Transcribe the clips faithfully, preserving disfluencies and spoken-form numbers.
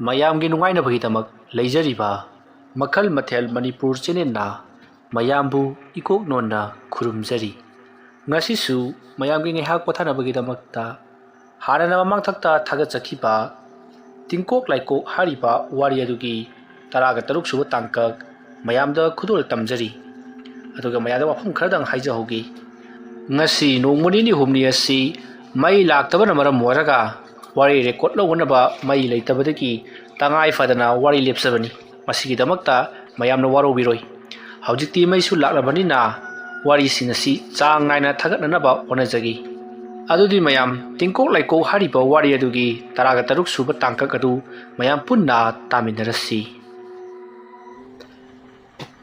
ꯃꯌꯥꯝꯒꯤ ꯅꯨꯡꯉꯥꯏꯅꯕꯒꯤꯗꯃꯛ ꯂꯩꯖꯔꯤꯕ ꯃꯈꯜ ꯃꯊꯦꯜ ꯃꯅꯤꯄꯨꯔ ꯆꯦꯅꯦꯜꯅ ꯃꯌꯥꯝꯕꯨ ꯏꯀꯣꯛ ꯅꯣꯟꯅ ꯈꯨꯔꯨꯝꯖꯔꯤ꯫ ꯉꯁꯤꯁꯨ ꯃꯌꯥꯝꯒꯤ ꯉꯥꯏꯍꯥꯛ ꯄꯣꯊꯥꯅꯕꯒꯤꯗꯃꯛꯇ ꯍꯥꯟꯅꯅ ꯃꯃꯥꯡꯊꯛꯇ ꯊꯥꯒꯠꯆꯈꯤꯕ ꯇꯤꯡꯀꯣꯛ ꯂꯥꯏꯀꯣꯛ ꯍꯥꯏꯔꯤꯕ ꯋꯥꯔꯤ ꯑꯗꯨꯒꯤ ꯇꯔꯥꯒ ꯇꯔꯨꯛ ꯁꯨꯕ ꯇꯥꯡꯀꯛ ꯃꯌꯥꯝꯗ ꯈꯨꯗꯣꯜ ꯇꯝꯖꯔꯤ꯫ ꯑꯗꯨꯒ ꯃꯌꯥꯝꯗ ꯋꯥꯐꯝ ꯈꯔꯗꯪ ꯍꯥꯏꯖꯍꯧꯒꯦ꯫ ꯉꯁꯤ ꯅꯣꯡꯃ ꯅꯤꯅꯤ ꯍꯨꯝꯅꯤ ꯑꯁꯤ ꯃꯩ ꯂꯥꯛꯇꯕꯅ ꯃꯔꯝ ꯑꯣꯏꯔꯒ ꯋꯥꯔꯤ ꯔꯦꯀꯣꯔꯠ ꯂꯧꯅꯅꯕ ꯃꯩ ꯂꯩꯇꯕꯗꯒꯤ ꯇꯉꯥꯏ ꯐꯗꯅ ꯋꯥꯔꯤ ꯂꯦꯞꯆꯕꯅꯤ꯫ ꯃꯁꯤꯒꯤꯗꯃꯛꯇ ꯃꯌꯥꯝꯅ ꯋꯥꯔꯧꯕꯤꯔꯣꯏ꯫ ꯍꯧꯖꯤꯛꯇꯤ ꯃꯩꯁꯨ ꯂꯥꯛꯂꯕꯅꯤꯅ ꯋꯥꯔꯤꯁꯤꯡ ꯑꯁꯤ ꯆꯥꯡ ꯅꯥꯏꯅ ꯊꯥꯒꯠꯅꯅꯕ ꯍꯣꯠꯅꯖꯒꯦ꯫ ꯑꯗꯨꯗꯤ ꯃꯌꯥꯝ, ꯇꯤꯡꯀꯣꯛ ꯂꯥꯏꯀꯣꯛ ꯍꯥꯏꯔꯤꯕ ꯋꯥꯔꯤ ꯑꯗꯨꯒꯤ ꯇꯔꯥꯒ ꯇꯔꯨꯛ ꯁꯨꯕ ꯇꯥꯡꯀꯛ ꯑꯗꯨ ꯃꯌꯥꯝ ꯄꯨꯟꯅ ꯇꯥꯃꯤꯟꯅꯔꯁꯤ꯫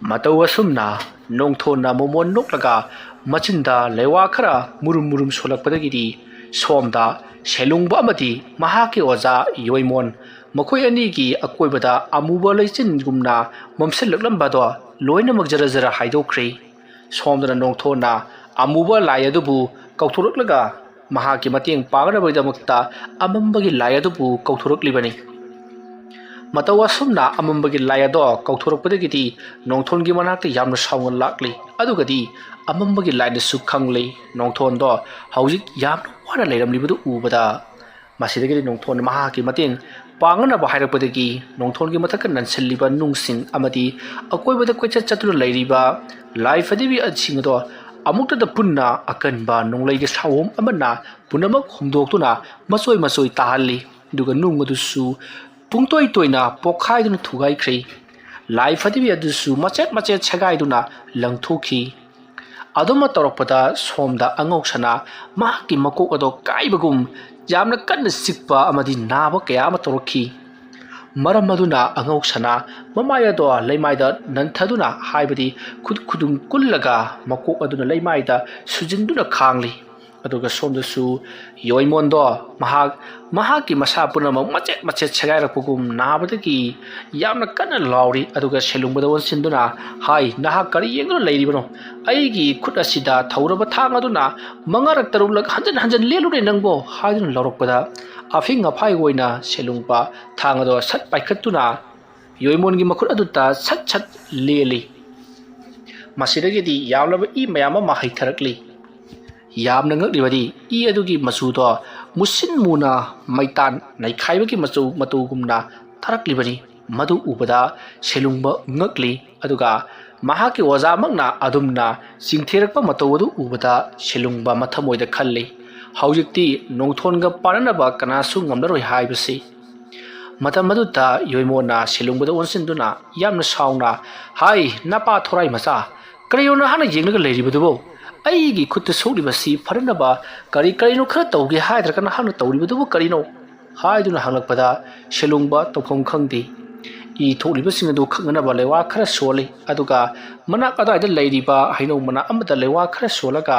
ꯃꯇꯧ ꯑꯁꯨꯝꯅ ꯅꯣꯡꯊꯣꯟꯅ ꯃꯣꯃꯣꯟ ꯅꯣꯛꯂꯒ ꯃꯆꯤꯟꯗ ꯂꯩꯋꯥ ꯈꯔ ꯃꯨꯔꯨꯝ ꯃꯨꯔꯨꯝ ꯁꯣꯜꯂꯛꯄꯗꯒꯤꯗꯤ ꯁꯣꯝꯗ ꯁꯦꯂꯨꯡꯕ ꯑꯃꯗꯤ ꯃꯍꯥꯛꯀꯤ ꯑꯣꯖꯥ ꯌꯣꯏꯃꯣꯟ, ꯃꯈꯣꯏ ꯑꯅꯤꯒꯤ ꯑꯀꯣꯏꯕꯗ ꯑꯃꯨꯕ ꯂꯩꯆꯤꯟꯒꯨꯝꯅ ꯃꯝꯁꯤꯜꯂꯛꯂꯝꯕꯗꯣ ꯂꯣꯏꯅꯃꯛ ꯖꯔ ꯖꯔ ꯍꯥꯏꯗꯣꯛꯈ꯭ꯔꯦ꯫ ꯁꯣꯝꯗꯅ ꯅꯣꯡꯊꯣꯟꯅ ꯑꯃꯨꯕ ꯂꯥꯏ ꯑꯗꯨꯕꯨ ꯀꯧꯊꯣꯔꯛꯂꯒ ꯃꯍꯥꯛꯀꯤ ꯃꯇꯦꯡ ꯄꯥꯡꯅꯕꯒꯤꯗꯃꯛꯇ ꯑꯃꯝꯕꯒꯤ ꯂꯥꯏ ꯑꯗꯨꯕꯨ ꯀꯧꯊꯣꯔꯛꯂꯤꯕꯅꯤ꯫ ꯃꯇꯧ ꯑꯁꯨꯝꯅ ꯑꯃꯝꯕꯒꯤ ꯂꯥꯏ ꯑꯗꯣ ꯀꯧꯊꯣꯔꯛꯄꯗꯒꯤꯗꯤ ꯅꯣꯡꯊꯣꯟꯒꯤ ꯃꯅꯥꯛꯇ ꯌꯥꯝꯅ ꯁꯥꯎꯅ ꯂꯥꯛꯂꯤ꯫ ꯑꯗꯨꯒꯗꯤ ꯑꯃꯝꯕꯒꯤ ꯂꯥꯏꯅꯁꯨ ꯈꯪꯂꯤ, ꯅꯣꯡꯊꯣꯟꯗꯣ ꯍꯧꯖꯤꯛ ꯌꯥꯝꯅ ꯋꯥꯅ ꯂꯩꯔꯝꯂꯤꯕꯗꯨ ꯎꯕꯗ꯫ ꯃꯁꯤꯗꯒꯤꯗꯤ ꯅꯣꯡꯊꯣꯟꯅ ꯃꯍꯥꯛꯀꯤ ꯃꯇꯦꯡ ꯄꯥꯡꯅꯅꯕ ꯍꯥꯏꯔꯛꯄꯗꯒꯤ ꯅꯣꯡꯊꯣꯟꯒꯤ ꯃꯊꯛꯇ ꯅꯟꯁꯤꯜꯂꯤꯕ ꯅꯨꯡꯁꯤꯡ ꯑꯃꯗꯤ ꯑꯀꯣꯏꯕꯗ ꯀꯣꯏꯆꯠ ꯆꯠꯇꯨꯅ ꯂꯩꯔꯤꯕ ꯂꯥꯏ ꯐꯗꯤꯕꯤꯁꯤꯡ ꯑꯗꯣ ꯑꯃꯨꯛꯇꯗ ꯄꯨꯟꯅ ꯑꯀꯟꯕ ꯅꯣꯡꯂꯩꯒꯤ ꯁꯥꯑꯣꯝ ꯑꯃꯅ ꯄꯨꯝꯅꯃꯛ ꯍꯨꯝꯗꯣꯛꯇꯨꯅ ꯃꯆꯣꯏ ꯃꯆꯣꯏ ꯇꯥꯍꯜꯂꯤ꯫ ꯑꯗꯨꯒ ꯅꯨꯡ ꯑꯗꯨꯁꯨ ꯄꯨꯡꯇꯣꯏ ꯇꯣꯏꯅ ꯄꯣꯛꯈꯥꯏꯗꯨꯅ ꯊꯨꯒꯥꯏꯈ꯭ꯔꯦ꯫ ꯂꯥꯏ ꯐꯗꯤꯕꯤ ꯑꯗꯨꯁꯨ ꯃꯆꯦꯠ ꯃꯆꯦꯠ ꯁꯦꯒꯥꯏꯗꯨꯅ ꯂꯪꯊꯣꯛꯈꯤ꯫ ꯑꯗꯨꯃ ꯇꯧꯔꯛꯄꯗ ꯁꯣꯝꯗ ꯑꯉꯧꯁꯅꯥ ꯃꯍꯥꯛꯀꯤ ꯃꯀꯣꯛ ꯑꯗꯣ ꯀꯥꯏꯕꯒꯨꯝ ꯌꯥꯝꯅ ꯀꯟꯅ ꯆꯤꯛꯄ ꯑꯃꯗꯤ ꯅꯥꯕ ꯀꯌꯥ ꯑꯃ ꯇꯧꯔꯛꯈꯤ꯫ ꯃꯔꯝ ꯑꯗꯨꯅ ꯑꯉꯧꯁꯅꯥ ꯃꯃꯥꯏ ꯑꯗꯣ ꯂꯩꯃꯥꯏꯗ ꯅꯟꯊꯗꯨꯅ, ꯍꯥꯏꯕꯗꯤ ꯈꯨꯠ ꯈꯨꯗꯨꯝ ꯀꯨꯜꯂꯒ ꯃꯀꯣꯛ ꯑꯗꯨꯅ ꯂꯩꯃꯥꯏꯗ ꯁꯨꯖꯤꯟꯗꯨꯅ ꯈꯥꯡꯂꯤ꯫ ꯑꯗꯨꯒ ꯁꯣꯝꯗꯁꯨ ꯌꯣꯏꯃꯣꯟꯗꯣ ꯃꯍꯥꯛ ꯃꯍꯥꯛꯀꯤ ꯃꯁꯥ ꯄꯨꯝꯅꯃꯛ ꯃꯆꯦꯠ ꯃꯆꯦꯠ ꯁꯦꯒꯥꯏꯔꯛꯄꯒꯨꯝ ꯅꯥꯕꯗꯒꯤ ꯌꯥꯝꯅ ꯀꯟꯅ ꯂꯥꯎꯔꯤ꯫ ꯑꯗꯨꯒ ꯁꯦꯂꯨꯡꯕꯗ ꯑꯣꯟꯁꯤꯟꯗꯨꯅ ꯍꯥꯏ, "ꯅꯍꯥꯛ ꯀꯔꯤ ꯌꯦꯡꯗꯨꯅ ꯂꯩꯔꯤꯕꯅꯣ? ꯑꯩꯒꯤ ꯈꯨꯠ ꯑꯁꯤꯗ ꯊꯧꯔꯕ ꯊꯥꯡ ꯑꯗꯨꯅ ꯃꯉꯥꯔꯛ ꯇꯔꯨꯛꯂꯛ ꯍꯟꯖꯟ ꯍꯟꯖꯟ ꯂꯦꯜꯂꯨꯔꯦ ꯅꯪꯕꯣ" ꯍꯥꯏꯗꯨꯅ ꯂꯥꯎꯔꯛꯄꯗ ꯑꯐꯤꯡ ꯑꯐꯥꯏ ꯑꯣꯏꯅ ꯁꯦꯂꯨꯡꯕ ꯊꯥꯡ ꯑꯗꯣ ꯁꯠ ꯄꯥꯏꯈꯠꯇꯨꯅ ꯌꯣꯏꯃꯣꯟꯒꯤ ꯃꯈꯨꯠ ꯑꯗꯨꯗ ꯁꯠ ꯁꯠ ꯂꯦꯜꯂꯤ꯫ ꯃꯁꯤꯗꯒꯤꯗꯤ ꯌꯥꯝꯂꯕ ꯏ ꯃꯌꯥꯝ ꯑꯃ ꯍꯩꯊꯔꯛꯂꯤ꯫ ꯌꯥꯝꯅ ꯉꯛꯂꯤꯕꯗꯤ ꯏ ꯑꯗꯨꯒꯤ ꯃꯆꯨꯗꯣ ꯃꯨꯁꯤꯟ ꯃꯨꯅ ꯃꯩꯇꯥꯟ ꯅꯩꯈꯥꯏꯕꯒꯤ ꯃꯆꯨ ꯃꯇꯧꯒꯨꯝꯅ ꯊꯥꯔꯛꯂꯤꯕꯅꯤ꯫ ꯃꯗꯨ ꯎꯕꯗ ꯁꯦꯂꯨꯡꯕ ꯉꯛꯂꯤ꯫ ꯑꯗꯨꯒ ꯃꯍꯥꯛꯀꯤ ꯑꯣꯖꯥꯃꯛꯅ ꯑꯗꯨꯝꯅ ꯆꯤꯡꯊꯦꯔꯛꯄ ꯃꯇꯧ ꯑꯗꯨ ꯎꯕꯗ ꯁꯦꯂꯨꯡꯕ ꯃꯊꯃꯣꯏꯗ ꯈꯜꯂꯤ, "ꯍꯧꯖꯤꯛꯇꯤ ꯅꯣꯡꯊꯣꯟꯒ ꯄꯥꯟꯅꯅꯕ ꯀꯅꯥꯁꯨ ꯉꯝꯂꯔꯣꯏ" ꯍꯥꯏꯕꯁꯤ꯫ ꯃꯇꯝ ꯑꯗꯨꯗ ꯌꯣꯏꯃꯣꯟꯅ ꯁꯦꯂꯨꯡꯕꯗ ꯑꯣꯟꯁꯤꯟꯗꯨꯅ ꯌꯥꯝꯅ ꯁꯥꯎꯅ, "ꯍꯥꯏ, ꯅꯄꯥ ꯊꯣꯔꯥꯏ ꯃꯆꯥ, ꯀꯔꯤꯅꯣ ꯅꯍꯥꯛꯅ ꯌꯦꯡꯂꯒ ꯂꯩꯔꯤꯕꯗꯨꯕꯨ? ꯑꯩꯒꯤ ꯈꯨꯠꯇ ꯁꯣꯛꯂꯤꯕꯁꯤ ꯐꯅꯅꯕ ꯀꯔꯤ ꯀꯔꯤꯅꯣ ꯈꯔ ꯇꯧꯒꯦ ꯍꯥꯏꯗ꯭ꯔꯒ ꯅꯍꯥꯛꯅ ꯇꯧꯔꯤꯕꯗꯨꯕꯨ ꯀꯔꯤꯅꯣ?" ꯍꯥꯏꯗꯨꯅ ꯍꯪꯂꯛꯄꯗ ꯁꯦꯂꯨꯡꯕ ꯇꯧꯐꯝ ꯈꯪꯗꯦ꯫ ꯏ ꯊꯣꯛꯂꯤꯕꯁꯤꯡ ꯑꯗꯨ ꯈꯪꯅꯅꯕ ꯂꯩꯋꯥ ꯈꯔ ꯁꯣꯜꯂꯤ꯫ ꯑꯗꯨꯒ ꯃꯅꯥꯛ ꯑꯗꯨꯋꯥꯏꯗ ꯂꯩꯔꯤꯕ ꯍꯩꯅꯧ ꯃꯅꯥ ꯑꯃꯗ ꯂꯩꯋꯥ ꯈꯔ ꯁꯣꯜꯂꯒ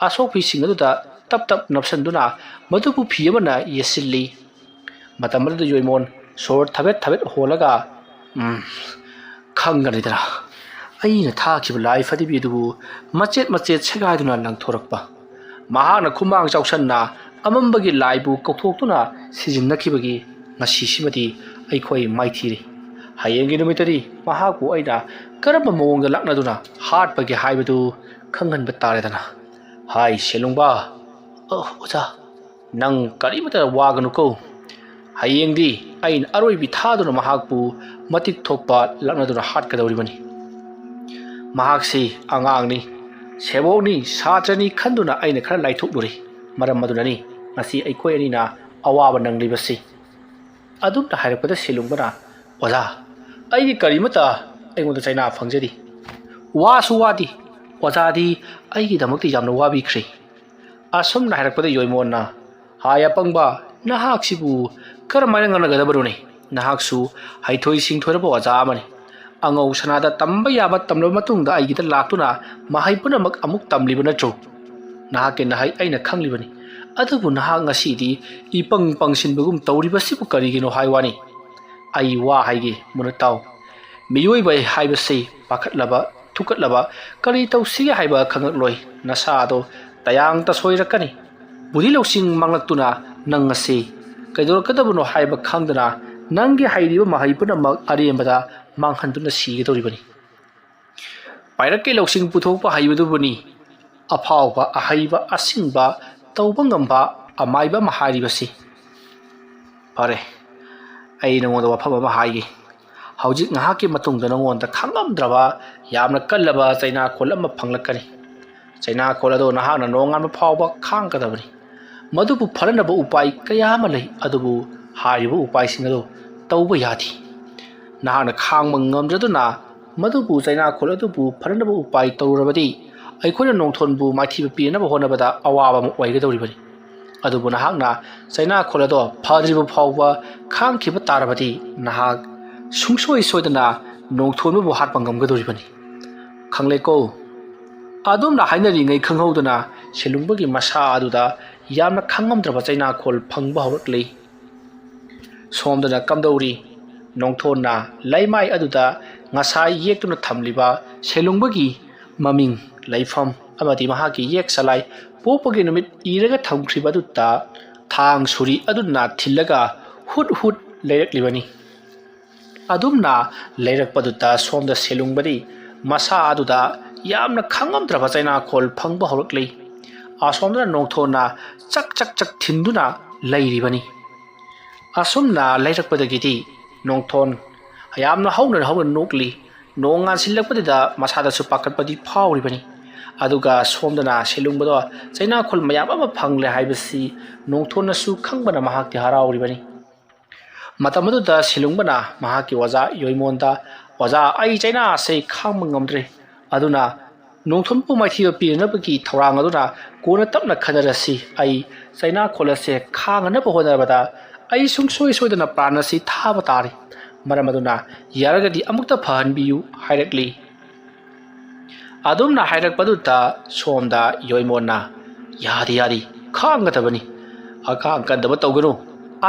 ꯑꯁꯣꯛꯄꯤꯁꯤꯡ ꯑꯗꯨꯗ ꯇꯞ ꯇꯞ ꯅꯞꯁꯤꯟꯗꯨꯅ ꯃꯗꯨꯕꯨ ꯐꯤ ꯑꯃꯅ ꯌꯦꯠꯁꯤꯜꯂꯤ꯫ ꯃꯇꯝ ꯑꯗꯨꯗ ꯌꯣꯏꯃꯣꯟ ꯁꯣꯔ ꯊꯕꯦꯠ ꯊꯕꯦꯠ ꯍꯣꯜꯂꯒ, "ꯎꯝ, ꯈꯪꯒꯅꯤꯗꯅ, ꯑꯩꯅ ꯊꯥꯈꯤꯕ ꯂꯥꯏ ꯐꯗꯤꯕꯤ ꯑꯗꯨꯕꯨ ꯃꯆꯦꯠ ꯃꯆꯦꯠ ꯁꯦꯒꯥꯏꯗꯨꯅ ꯂꯪꯊꯣꯔꯛꯄ, ꯃꯍꯥꯛꯅ ꯈꯨꯃꯥꯡ ꯆꯥꯎꯁꯟꯅ ꯑꯃꯝꯕꯒꯤ ꯂꯥꯏꯕꯨ ꯀꯧꯊꯣꯛꯇꯨꯅ ꯁꯤꯖꯤꯟꯅꯈꯤꯕꯒꯤ ꯉꯁꯤꯁꯤꯃꯗꯤ ꯑꯩꯈꯣꯏ ꯃꯥꯏꯊꯤꯔꯦ꯫ ꯍꯌꯦꯡꯒꯤ ꯅꯨꯃꯤꯠꯇꯗꯤ ꯃꯍꯥꯛꯄꯨ ꯑꯩꯅ ꯀꯔꯝꯕ ꯃꯑꯣꯡꯗ ꯂꯥꯛꯅꯗꯨꯅ ꯍꯥꯠꯄꯒꯦ ꯍꯥꯏꯕꯗꯨ ꯈꯪꯍꯟꯕ ꯇꯥꯔꯦꯗꯅ꯫ ꯍꯥꯏ ꯁꯦꯂꯨꯡꯕ, ꯑ, ꯑꯣꯖꯥ, ꯅꯪ ꯀꯔꯤꯃꯇ ꯋꯥꯒꯅꯨꯀꯣ꯫ ꯍꯌꯦꯡꯗꯤ ꯑꯩꯅ ꯑꯔꯣꯏꯕꯤ ꯊꯥꯗꯨꯅ ꯃꯍꯥꯛꯄꯨ ꯃꯇꯤꯛ ꯊꯣꯛꯄ ꯂꯥꯛꯅꯗꯨꯅ ꯍꯥꯠꯀꯗꯧꯔꯤꯕꯅꯤ꯫ ꯃꯍꯥꯛꯁꯤ ꯑꯉꯥꯡꯅꯤ, ꯁꯦꯕꯣꯛꯅꯤ, ꯁꯥꯇ꯭ꯔꯅꯤ ꯈꯟꯗꯨꯅ ꯑꯩꯅ ꯈꯔ ꯂꯥꯏꯊꯣꯛꯂꯨꯔꯦ꯫ ꯃꯔꯝ ꯑꯗꯨꯅꯅꯤ ꯉꯁꯤ ꯑꯩꯈꯣꯏ ꯑꯅꯤꯅ ꯑꯋꯥꯕ ꯅꯪꯂꯤꯕꯁꯤ꯫" ꯑꯗꯨꯝꯅ ꯍꯥꯏꯔꯛꯄꯗ ꯁꯦꯂꯨꯡꯕꯅ, "ꯑꯣꯖꯥ, ꯑꯩꯗꯤ ꯀꯔꯤꯃꯇ ꯑꯩꯉꯣꯟꯗ ꯆꯩꯅꯥ ꯐꯪꯖꯗꯦ꯫ ꯋꯥꯁꯨ ꯋꯥꯗꯦ꯫ ꯑꯣꯖꯥꯗꯤ ꯑꯩꯒꯤꯗꯃꯛꯇ ꯌꯥꯝꯅ ꯋꯥꯕꯤꯈ꯭ꯔꯦ꯫" ꯑꯁꯨꯝꯅ ꯍꯥꯏꯔꯛꯄꯗ ꯌꯣꯏꯃꯣꯟꯅ, "ꯍꯥꯏ ꯑꯄꯪꯕ, ꯅꯍꯥꯛꯁꯤꯕꯨ ꯀꯔꯝꯍꯥꯏꯅ ꯉꯥꯡꯅꯒꯗꯕꯅꯣꯅꯦ? ꯅꯍꯥꯛꯁꯨ ꯍꯩꯊꯣꯏ ꯁꯤꯡꯊꯣꯏꯔꯕ ꯑꯣꯖꯥ ꯑꯃꯅꯤ꯫ ꯑꯉꯧ ꯁꯅꯥꯗ ꯇꯝꯕ ꯌꯥꯕ ꯇꯝꯂꯕ ꯃꯇꯨꯡꯗ ꯑꯩꯒꯤꯗ ꯂꯥꯛꯇꯨꯅ ꯃꯍꯩ ꯄꯨꯝꯅꯃꯛ ꯑꯃꯨꯛ ꯇꯝꯂꯤꯕ ꯅꯠꯇ꯭ꯔꯣ? ꯅꯍꯥꯛꯀꯤ ꯅꯍꯩ ꯑꯩꯅ ꯈꯪꯂꯤꯕꯅꯤ꯫ ꯑꯗꯨꯕꯨ ꯅꯍꯥꯛ ꯉꯁꯤꯗꯤ ꯏꯄꯪ ꯄꯪꯁꯤꯟꯕꯒꯨꯝ ꯇꯧꯔꯤꯕꯁꯤꯕꯨ ꯀꯔꯤꯒꯤꯅꯣ ꯍꯥꯏ ꯋꯥꯅꯤ? ꯑꯩ ꯋꯥ ꯍꯥꯏꯒꯦ, ꯃꯨꯟꯅ ꯇꯥꯎ꯫ ꯃꯤꯑꯣꯏꯕ ꯍꯥꯏꯕꯁꯤ ꯄꯥꯈꯠꯂꯕ, ꯊꯨꯀꯠꯂꯕ, ꯀꯔꯤ ꯇꯧꯁꯤꯒꯦ ꯍꯥꯏꯕ ꯈꯪꯂꯛꯂꯣꯏ꯫ ꯅꯁꯥꯗꯣ ꯇꯌꯥꯡ ꯇꯁꯣꯏꯔꯛꯀꯅꯤ꯫ ꯕꯨꯙꯤ ꯂꯧꯁꯤꯡ ꯃꯥꯡꯂꯛꯇꯨꯅ ꯅꯪ ꯑꯁꯤ ꯀꯩꯗꯧꯔꯛꯀꯗꯕꯅꯣ ꯍꯥꯏꯕ ꯈꯪꯗꯅ ꯅꯪꯒꯤ ꯍꯩꯔꯤꯕ ꯃꯍꯩ ꯄꯨꯝꯅꯃꯛ ꯑꯔꯦꯝꯕꯗ ꯃꯥꯡꯍꯟꯗꯨꯅ ꯁꯤꯒꯗꯧꯔꯤꯕꯅꯤ꯫ ꯄꯥꯏꯔꯛꯀꯤ ꯂꯧꯁꯤꯡ ꯄꯨꯊꯣꯛꯄ ꯍꯩꯕꯗꯨꯕꯨꯅꯤ ꯑꯐꯥꯎꯕ, ꯑꯍꯩꯕ, ꯑꯁꯤꯡꯕ, ꯇꯧꯕ ꯉꯝꯕ ꯑꯃꯥꯏꯕ ꯑꯃ ꯍꯥꯏꯔꯤꯕꯁꯤ꯫ ꯐꯔꯦ, ꯑꯩ ꯅꯉꯣꯟꯗ ꯋꯥꯐꯝ ꯑꯃ ꯍꯥꯏꯒꯦ꯫ ꯍꯧꯖꯤꯛ ꯉꯥꯏꯍꯥꯛꯀꯤ ꯃꯇꯨꯡꯗ ꯅꯉꯣꯟꯗ ꯈꯥꯡꯉꯝꯗ꯭ꯔꯕ ꯌꯥꯝꯅ ꯀꯜꯂꯕ ꯆꯩꯅꯥꯈꯣꯜ ꯑꯃ ꯐꯪꯂꯛꯀꯅꯤ꯫ ꯆꯩꯅꯥꯈꯣꯜ ꯑꯗꯣ ꯅꯍꯥꯛꯅ ꯅꯣꯡꯉꯥꯟꯕ ꯐꯥꯎꯕ ꯈꯥꯡꯒꯗꯕꯅꯤ꯫ ꯃꯗꯨꯕꯨ ꯐꯅꯅꯕ ꯎꯄꯥꯏ ꯀꯌꯥ ꯑꯃ ꯂꯩ, ꯑꯗꯨꯕꯨ ꯍꯥꯏꯔꯤꯕ ꯎꯄꯥꯏꯁꯤꯡ ꯑꯗꯨ ꯇꯧꯕ ꯌꯥꯗꯦ꯫ ꯅꯍꯥꯛꯅ ꯈꯥꯡꯕ ꯉꯝꯗ꯭ꯔꯗꯨꯅ ꯃꯗꯨꯕꯨ, ꯆꯩꯅꯥꯈꯣꯜ ꯑꯗꯨꯕꯨ ꯐꯅꯅꯕ ꯎꯄꯥꯏ ꯇꯧꯔꯨꯔꯕꯗꯤ, ꯑꯩꯈꯣꯏꯅ ꯅꯣꯡꯊꯣꯟꯕꯨ ꯃꯥꯏꯊꯤꯕ ꯄꯤꯅꯕ ꯍꯣꯠꯅꯕꯗ ꯑꯋꯥꯕ ꯑꯃ ꯑꯣꯏꯒꯗꯧꯔꯤꯕꯅꯤ꯫ ꯑꯗꯨꯕꯨ ꯅꯍꯥꯛꯅ ꯆꯩꯅꯥꯈꯣꯜ ꯑꯗꯣ ꯐꯗ꯭ꯔꯤꯕ ꯐꯥꯎꯕ ꯈꯥꯡꯈꯤꯕ ꯇꯥꯔꯕꯗꯤ, ꯅꯍꯥꯛ ꯁꯨꯡꯁꯣꯏ ꯁꯣꯏꯗꯅ ꯅꯣꯡꯊꯣꯟꯕꯕꯨ ꯍꯥꯠꯄ ꯉꯝꯒꯗꯧꯔꯤꯕꯅꯤ꯫ ꯈꯪꯂꯦꯀꯣ? ꯑꯗꯨꯝꯅ ꯍꯥꯏꯅꯔꯤꯉꯩ ꯈꯪꯍꯧꯗꯅ ꯁꯦꯂꯨꯡꯕꯒꯤ ꯃꯁꯥ ꯑꯗꯨꯗ ꯌꯥꯝꯅ ꯈꯥꯡꯉꯝꯗ꯭ꯔꯕ ꯆꯩꯅꯥꯈꯣꯜ ꯐꯪꯕ ꯍꯧꯔꯛꯂꯤ꯫ ꯁꯣꯝꯗꯅ ꯀꯝꯗꯧꯔꯤ? ꯅꯣꯡꯊꯣꯟꯅ ꯂꯩꯃꯥꯏ ꯑꯗꯨꯗ ꯉꯁꯥꯏ ꯌꯦꯛꯇꯨꯅ ꯊꯝꯂꯤꯕ ꯁꯦꯂꯨꯡꯕꯒꯤ ꯃꯃꯤꯡ, ꯂꯩꯐꯝ ꯑꯃꯗꯤ ꯃꯍꯥꯛꯀꯤ ꯌꯦꯛ ꯁꯂꯥꯏ, ꯄꯣꯛꯄꯒꯤ ꯅꯨꯃꯤꯠ ꯏꯔꯒ ꯊꯝꯈ꯭ꯔꯤꯕ ꯑꯗꯨꯗ ꯊꯥꯡ ꯁꯨꯔꯤ ꯑꯗꯨꯅ ꯊꯤꯜꯂꯒ ꯍꯨꯠ ꯍꯨꯠ ꯂꯩꯔꯛꯂꯤꯕꯅꯤ꯫ ꯑꯗꯨꯝꯅ ꯂꯩꯔꯛꯄꯗꯨꯗ ꯁꯣꯝꯗ ꯁꯦꯂꯨꯡꯕꯗꯤ ꯃꯁꯥ ꯑꯗꯨꯗ ꯌꯥꯝꯅ ꯈꯥꯡꯉꯝꯗ꯭ꯔꯕ ꯆꯩꯅꯥꯈꯣꯜ ꯐꯪꯕ ꯍꯧꯔꯛꯂꯤ꯫ ꯑꯁꯣꯝꯗꯅ ꯅꯣꯡꯊꯣꯟꯅ ꯆꯛ ꯆꯛ ꯆꯛ ꯊꯤꯟꯗꯨꯅ ꯂꯩꯔꯤꯕꯅꯤ꯫ ꯑꯁꯨꯝꯅ ꯂꯩꯔꯛꯄꯗꯒꯤꯗꯤ ꯅꯣꯡꯊꯣꯟ ꯌꯥꯝꯅ ꯍꯧꯅ ꯍꯧꯅ ꯅꯣꯛꯂꯤ꯫ ꯅꯣꯡ ꯉꯥꯟꯁꯤꯜꯂꯛꯄꯗꯨꯗ ꯃꯁꯥꯗꯁꯨ ꯄꯥꯈꯠꯄꯗꯤ ꯐꯥꯎꯔꯤꯕꯅꯤ꯫ ꯑꯗꯨꯒ ꯁꯣꯝꯗꯅ ꯁꯦꯂꯨꯡꯕꯗꯣ ꯆꯩꯅꯥꯈꯣꯜ ꯃꯌꯥꯝ ꯑꯃ ꯐꯪꯂꯦ ꯍꯥꯏꯕꯁꯤ ꯅꯣꯡꯊꯣꯟꯅꯁꯨ ꯈꯪꯕꯅ ꯃꯍꯥꯛꯇꯤ ꯍꯔꯥꯎꯔꯤꯕꯅꯤ꯫ ꯃꯇꯝ ꯑꯗꯨꯗ ꯁꯦꯂꯨꯡꯕꯅ ꯃꯍꯥꯛꯀꯤ ꯑꯣꯖꯥ ꯌꯣꯏꯃꯣꯟꯗ, "ꯑꯣꯖꯥ, ꯑꯩ ꯆꯩꯅꯥ ꯑꯁꯦ ꯈꯥꯡꯕ ꯉꯝꯗ꯭ꯔꯦ꯫ ꯑꯗꯨꯅ ꯅꯣꯡꯊꯣꯟꯕꯨ ꯃꯥꯏꯊꯤꯕ ꯄꯤꯅꯅꯕꯒꯤ ꯊꯧꯔꯥꯡ ꯑꯗꯨꯅ ꯀꯣꯟꯅ ꯇꯞꯅ ꯈꯟꯅꯔꯁꯤ꯫ ꯑꯩ ꯆꯩꯅꯥꯈꯣꯜ ꯑꯁꯦ ꯈꯥꯡꯅꯅꯕ ꯍꯣꯠꯅꯕꯗ ꯑꯩ ꯁꯨꯡꯁꯣꯏ ꯁꯣꯏꯗꯅ ꯄ꯭ꯔꯥꯟ ꯑꯁꯤ ꯊꯥꯕ ꯇꯥꯔꯦ꯫ ꯃꯔꯝ ꯑꯗꯨꯅ ꯌꯥꯔꯒꯗꯤ ꯑꯃꯨꯛꯇ ꯐꯍꯟꯕꯤꯌꯨ" ꯍꯥꯏꯔꯛꯂꯤ꯫ ꯑꯗꯨꯝꯅ ꯍꯥꯏꯔꯛꯄꯗꯨꯗ ꯁꯣꯝꯗ ꯌꯣꯏꯃꯣꯟꯅ, "ꯌꯥꯗꯦ, ꯌꯥꯗꯦ, ꯈꯥꯡꯒꯗꯕꯅꯤ꯫ ꯑꯈꯥꯡ ꯀꯟꯗꯕ ꯇꯧꯒꯅꯨ"꯫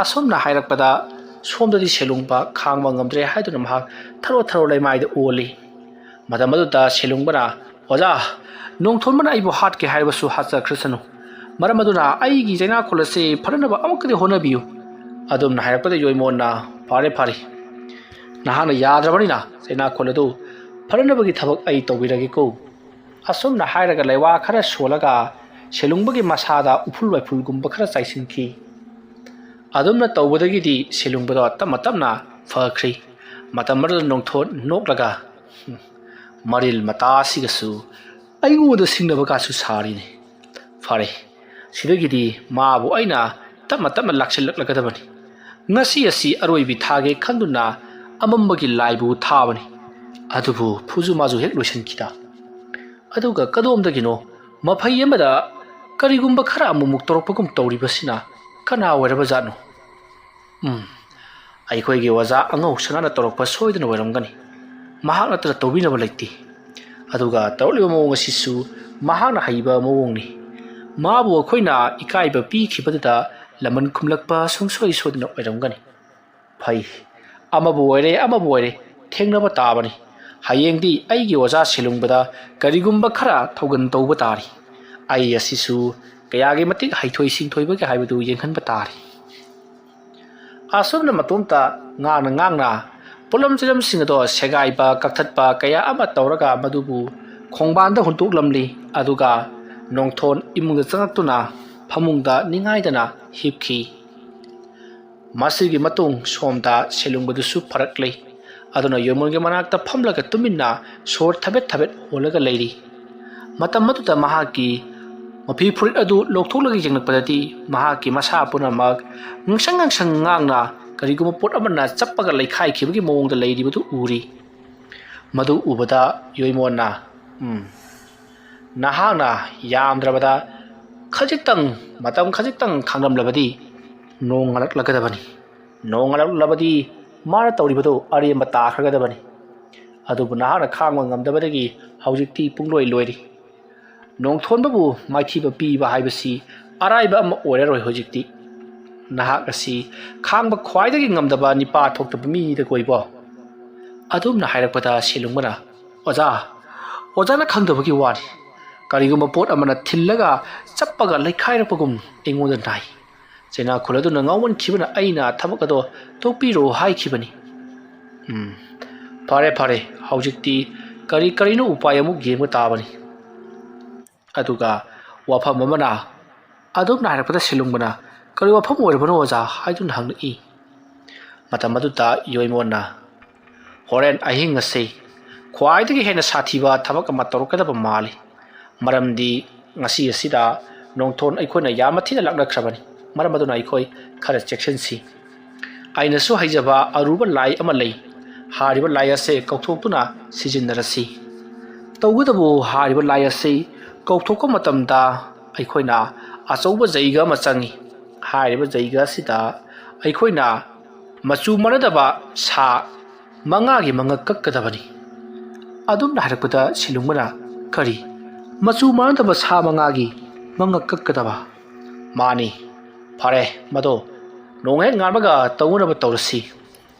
ꯑꯁꯨꯝꯅ ꯍꯥꯏꯔꯛꯄꯗ ꯁꯣꯝꯗꯗꯤ ꯁꯦꯂꯨꯡꯕ ꯈꯥꯡꯕ ꯉꯝꯗ꯭ꯔꯦ ꯍꯥꯏꯗꯨꯅ ꯃꯍꯥꯛ ꯊꯔꯣ ꯊꯔꯣ ꯂꯩꯃꯥꯏꯗ ꯑꯣꯜꯂꯤ꯫ ꯃꯇꯝ ꯑꯗꯨꯗ ꯁꯦꯂꯨꯡꯕꯅ, "ꯑꯣꯖꯥ, ꯅꯣꯡꯊꯣꯟꯕꯅ ꯑꯩꯕꯨ ꯍꯥꯠꯀꯦ ꯍꯥꯏꯔꯕꯁꯨ ꯍꯥꯠꯆꯈ꯭ꯔꯁꯅꯨ꯫ ꯃꯔꯝ ꯑꯗꯨꯅ ꯑꯩꯒꯤ ꯆꯩꯅꯥꯈꯣꯜ ꯑꯁꯤ ꯐꯅꯅꯕ ꯑꯃꯨꯛꯀꯗꯤ ꯍꯣꯠꯅꯕꯤꯌꯨ꯫ ꯑꯗꯨꯝꯅ ꯍꯥꯏꯔꯛꯄꯗ ꯌꯣꯏꯃꯣꯟꯅ, "ꯐꯔꯦ, ꯐꯔꯦ, ꯅꯍꯥꯛꯅ ꯌꯥꯗ꯭ꯔꯕꯅꯤꯅ ꯆꯩꯅꯥꯈꯣꯜ ꯑꯗꯨ ꯐꯅꯅꯕꯒꯤ ꯊꯕꯛ ꯑꯩ ꯇꯧꯕꯤꯔꯒꯦꯀꯣ꯫" ꯑꯁꯨꯝꯅ ꯍꯥꯏꯔꯒ ꯂꯩꯋꯥ ꯈꯔ ꯁꯣꯜꯂꯒ ꯁꯦꯂꯨꯡꯕꯒꯤ ꯃꯁꯥꯗ ꯎꯐꯨꯜ ꯋꯥꯏꯐꯨꯜꯒꯨꯝꯕ ꯈꯔ ꯆꯥꯏꯁꯤꯟꯈꯤ꯫ ꯑꯗꯨꯝꯅ ꯇꯧꯕꯗꯒꯤꯗꯤ ꯁꯦꯂꯨꯡꯕꯗꯣ ꯇꯞꯅ ꯇꯞꯅ ꯐꯈ꯭ꯔꯤ꯫ ꯃꯇꯝ ꯑꯗꯨꯗ ꯅꯣꯡꯊꯣꯟ ꯅꯣꯛꯂꯒ, "ꯍꯨꯝ, ꯃꯔꯤꯜ ꯃꯇꯥꯁꯤꯒꯁꯨ ꯑꯩꯉꯣꯟꯗ ꯁꯤꯡꯅꯕ ꯀꯥꯁꯨ ꯁꯥꯔꯤꯅꯤ꯫ ꯐꯔꯦ, ꯁꯤꯗꯒꯤꯗꯤ ꯃꯥꯕꯨ ꯑꯩꯅ ꯇꯞꯅ ꯇꯞꯅ ꯂꯥꯛꯁꯤꯜꯂꯛꯂꯒꯗꯕꯅꯤ꯫ ꯉꯁꯤ ꯑꯁꯤ ꯑꯔꯣꯏꯕꯤ ꯊꯥꯒꯦ ꯈꯟꯗꯨꯅ ꯑꯃꯝꯕꯒꯤ ꯂꯥꯏꯕꯨ ꯊꯥꯕꯅꯤ꯫ ꯑꯗꯨꯕꯨ ꯐꯨꯖꯨ ꯃꯥꯖꯨ ꯍꯦꯛ ꯂꯣꯏꯁꯤꯟꯈꯤꯗ꯫ ꯑꯗꯨꯒ ꯀꯗꯣꯝꯗꯒꯤꯅꯣ ꯃꯐꯩ ꯑꯃꯗ ꯀꯔꯤꯒꯨꯝꯕ ꯈꯔ ꯑꯃꯨꯛꯃꯨꯛ ꯇꯧꯔꯛꯄꯒꯨꯝ ꯇꯧꯔꯤꯕꯁꯤꯅ ꯀꯅꯥ ꯑꯣꯏꯔꯕ ꯖꯥꯠꯅꯣ? ꯎꯝ, ꯑꯩꯈꯣꯏꯒꯤ ꯑꯣꯖꯥ ꯑꯉꯧ ꯁꯅꯥꯅ ꯇꯧꯔꯛꯄ ꯁꯣꯏꯗꯅ ꯑꯣꯏꯔꯝꯒꯅꯤ꯫ ꯃꯍꯥꯛ ꯅꯠꯇꯅ ꯇꯧꯕꯤꯅꯕ ꯂꯩꯇꯦ꯫ ꯑꯗꯨꯒ ꯇꯧꯔꯛꯂꯤꯕ ꯃꯑꯣꯡ ꯑꯁꯤꯁꯨ ꯃꯍꯥꯛꯅ ꯍꯩꯕ ꯃꯑꯣꯡꯅꯤ꯫ ꯃꯥꯕꯨ ꯑꯩꯈꯣꯏꯅ ꯏꯀꯥꯏꯕ ꯄꯤꯈꯤꯕꯗꯨꯗ ꯂꯃꯟ ꯈꯨꯝꯂꯛꯄ ꯁꯨꯡꯁꯣꯏ ꯁꯣꯏꯗꯅ ꯑꯣꯏꯔꯝꯒꯅꯤ꯫ ꯐꯩ, ꯑꯃꯕꯨ ꯑꯣꯏꯔꯦ, ꯑꯃꯕꯨ ꯑꯣꯏꯔꯦ, ꯊꯦꯡꯅꯕ ꯇꯥꯕꯅꯤ꯫ ꯍꯌꯦꯡꯗꯤ ꯑꯩꯒꯤ ꯑꯣꯖꯥ ꯁꯦꯂꯨꯡꯕꯗ ꯀꯔꯤꯒꯨꯝꯕ ꯈꯔ ꯊꯧꯒꯟ ꯇꯧꯕ ꯇꯥꯔꯤ꯫ ꯑꯩ ꯑꯁꯤꯁꯨ ꯀꯌꯥꯒꯤ ꯃꯇꯤꯛ ꯍꯩꯊꯣꯏ ꯁꯤꯡꯊꯣꯏꯕꯒꯦ ꯍꯥꯏꯕꯗꯨ ꯌꯦꯡꯍꯟꯕ ꯇꯥꯔꯤ꯫" ꯑꯁꯨꯝꯅ ꯃꯇꯣꯝꯇ ꯉꯥꯡꯅ ꯉꯥꯡꯅ ꯄꯣꯠꯂꯝ ꯆꯩꯂꯝꯁꯤꯡ ꯑꯗꯣ ꯁꯦꯒꯥꯏꯕ, ꯀꯛꯊꯠꯄ ꯀꯌꯥ ꯑꯃ ꯇꯧꯔꯒ ꯃꯗꯨꯕꯨ ꯈꯣꯡꯕꯥꯟꯗ ꯍꯨꯟꯇꯣꯛꯂꯝꯂꯤ꯫ ꯑꯗꯨꯒ ꯅꯣꯡꯊꯣꯟ ꯏꯃꯨꯡꯗ ꯆꯪꯂꯛꯇꯨꯅ ꯐꯃꯨꯡꯗ ꯅꯤꯡꯉꯥꯏꯗꯅ ꯍꯤꯞꯈꯤ꯫ ꯃꯁꯤꯒꯤ ꯃꯇꯨꯡ ꯁꯣꯝꯗ ꯁꯦꯂꯨꯡꯕꯗꯨꯁꯨ ꯐꯔꯛꯂꯦ꯫ ꯑꯗꯨꯅ ꯌꯣꯏꯃꯣꯟꯒꯤ ꯃꯅꯥꯛꯇ ꯐꯝꯂꯒ ꯇꯨꯃꯤꯟꯅ ꯁꯣꯔ ꯊꯕꯦꯠ ꯊꯕꯦꯠ ꯍꯣꯜꯂꯒ ꯂꯩꯔꯤ꯫ ꯃꯇꯝ ꯑꯗꯨꯗ ꯃꯍꯥꯛꯀꯤ ꯃꯐꯤ ꯐꯨꯔꯤꯠ ꯑꯗꯨ ꯂꯧꯊꯣꯛꯂꯒ ꯌꯦꯡꯂꯛꯄꯗꯗꯤ ꯃꯍꯥꯛꯀꯤ ꯃꯁꯥ ꯄꯨꯝꯅꯃꯛ ꯉꯥꯡꯁꯪ ꯉꯥꯡꯁꯪ ꯉꯥꯡꯅ ꯀꯔꯤꯒꯨꯝꯕ ꯄꯣꯠ ꯑꯃꯅ ꯆꯞꯄꯒ ꯂꯩꯈꯥꯏꯈꯤꯕꯒꯤ ꯃꯑꯣꯡꯗ ꯂꯩꯔꯤꯕꯗꯨ ꯎꯔꯤ꯫ ꯃꯗꯨ ꯎꯕꯗ ꯌꯣꯏꯃꯣꯟꯅ, "ꯎꯝ, ꯅꯍꯥꯛꯅ ꯌꯥꯝꯗ꯭ꯔꯕꯗ ꯈꯖꯤꯛꯇꯪ, ꯃꯇꯝ ꯈꯖꯤꯛꯇꯪ ꯈꯥꯡꯂꯝꯂꯕꯗꯤ ꯅꯣꯡꯉꯥꯜꯂꯛꯂꯒꯗꯕꯅꯤ꯫ ꯅꯣꯡꯉꯥꯜꯂꯛꯂꯕꯗꯤ ꯃꯥꯅ ꯇꯧꯔꯤꯕꯗꯨ ꯑꯔꯦꯝꯕ ꯇꯥꯈ꯭ꯔꯒꯗꯕꯅꯤ꯫ ꯑꯗꯨꯕꯨ ꯅꯍꯥꯛꯅ ꯈꯥꯡꯕ ꯉꯝꯗꯕꯗꯒꯤ ꯍꯧꯖꯤꯛꯇꯤ ꯄꯨꯡꯂꯣꯏ ꯂꯣꯏꯔꯤ꯫ ꯅꯣꯡꯊꯣꯟꯕꯕꯨ ꯃꯥꯏꯊꯤꯕ ꯄꯤꯕ ꯍꯥꯏꯕꯁꯤ ꯑꯔꯥꯏꯕ ꯑꯃ ꯑꯣꯏꯔꯔꯣꯏ ꯍꯧꯖꯤꯛꯇꯤ꯫ ꯅꯍꯥꯛ ꯑꯁꯤ ꯈꯥꯡꯕ ꯈ꯭ꯋꯥꯏꯗꯒꯤ ꯉꯝꯗꯕ ꯅꯤꯄꯥ ꯊꯣꯛꯇꯕ ꯃꯤꯅꯤꯗ ꯀꯣꯏꯕꯣ꯫" ꯑꯗꯨꯝꯅ ꯍꯥꯏꯔꯛꯄꯗ ꯁꯦꯂꯨꯡꯕꯅ, "ꯑꯣꯖꯥ, ꯑꯣꯖꯥꯅ ꯈꯪꯗꯕꯒꯤ ꯋꯥꯅꯤ꯫ ꯀꯔꯤꯒꯨꯝꯕ ꯄꯣꯠ ꯑꯃꯅ ꯊꯤꯜꯂꯒ ꯆꯞꯄꯒ ꯂꯩꯈꯥꯏꯔꯛꯄꯒꯨꯝ ꯑꯩꯉꯣꯟꯗ ꯅꯥꯏ꯫ ꯆꯩꯅꯥꯈꯣꯜ ꯑꯗꯨꯅ ꯉꯥꯎꯃꯟꯈꯤꯕꯅ ꯑꯩꯅ ꯊꯕꯛ ꯑꯗꯣ ꯇꯣꯛꯄꯤꯔꯣ ꯍꯥꯏꯈꯤꯕꯅꯤ꯫ "ꯎꯝ, ꯐꯔꯦ, ꯐꯔꯦ, ꯍꯧꯖꯤꯛꯇꯤ ꯀꯔꯤ ꯀꯔꯤꯅꯣ ꯎꯄꯥꯏ ꯑꯃꯨꯛ ꯌꯦꯡꯕ ꯇꯥꯕꯅꯤ꯫" ꯑꯗꯨꯒ ꯋꯥꯐꯝ ꯑꯃꯅ ꯑꯗꯨꯝꯅ ꯍꯥꯏꯔꯛꯄꯗ ꯁꯤꯂꯨꯡꯕꯅ, "ꯀꯔꯤ ꯋꯥꯐꯝ ꯑꯣꯏꯔꯕꯅꯣ ꯑꯣꯖꯥ?" ꯍꯥꯏꯗꯨꯅ ꯍꯪꯂꯛꯏ꯫ ꯃꯇꯝ ꯑꯗꯨꯗ ꯌꯣꯏꯃꯣꯟꯅ, "ꯍꯣꯔꯦꯟ ꯑꯍꯤꯡ ꯑꯁꯤ ꯈ꯭ꯋꯥꯏꯗꯒꯤ ꯍꯦꯟꯅ ꯁꯥꯊꯤꯕ ꯊꯕꯛ ꯑꯃ ꯇꯧꯔꯛꯀꯗꯕ ꯃꯥꯜꯂꯤ꯫ ꯃꯔꯝꯗꯤ ꯉꯁꯤ ꯑꯁꯤꯗ ꯅꯣꯡꯊꯣꯟ ꯑꯩꯈꯣꯏꯅ ꯌꯥꯝꯅ ꯊꯤꯅ ꯂꯥꯛꯅꯈ꯭ꯔꯕꯅꯤ꯫ ꯃꯔꯝ ꯑꯗꯨꯅ ꯑꯩꯈꯣꯏ ꯈꯔ ꯆꯦꯛꯁꯤꯟꯁꯤ꯫ ꯑꯩꯅꯁꯨ ꯍꯩꯖꯕ ꯑꯔꯨꯕ ꯂꯥꯏ ꯑꯃ ꯂꯩ꯫ ꯍꯥꯏꯔꯤꯕ ꯂꯥꯏ ꯑꯁꯦ ꯀꯧꯊꯣꯛꯇꯨꯅ ꯁꯤꯖꯤꯟꯅꯔꯁꯤ꯫ ꯇꯧꯕꯇꯕꯨ ꯍꯥꯏꯔꯤꯕ ꯂꯥꯏ ꯑꯁꯤ ꯀꯧꯊꯣꯛꯄ ꯃꯇꯝꯗ ꯑꯩꯈꯣꯏꯅ ꯑꯆꯧꯕ ꯖꯩꯒ ꯑꯃ ꯆꯪꯏ꯫ ꯍꯥꯏꯔꯤꯕ ꯖꯩꯒ ꯑꯁꯤꯗ ꯑꯩꯈꯣꯏꯅ ꯃꯆꯨ ꯃꯥꯟꯅꯗꯕ ꯁꯥ ꯃꯉꯥꯒꯤ ꯃꯉꯛ ꯀꯛꯀꯗꯕꯅꯤ꯫" ꯑꯗꯨꯝꯅ ꯍꯥꯏꯔꯛꯄꯗ ꯁꯤꯂꯨꯡꯕꯅ, "ꯀꯔꯤ? ꯃꯆꯨ ꯃꯥꯟꯅꯗꯕ ꯁꯥ ꯃꯉꯥꯒꯤ ꯃꯉꯛ ꯀꯛꯀꯗꯕ?" "ꯃꯥꯅꯤ꯫ ꯐꯔꯦ, ꯃꯗꯣ ꯅꯣꯡ ꯍꯦꯛ ꯉꯥꯟꯕꯒ ꯇꯧꯅꯅꯕ ꯇꯧꯔꯁꯤ꯫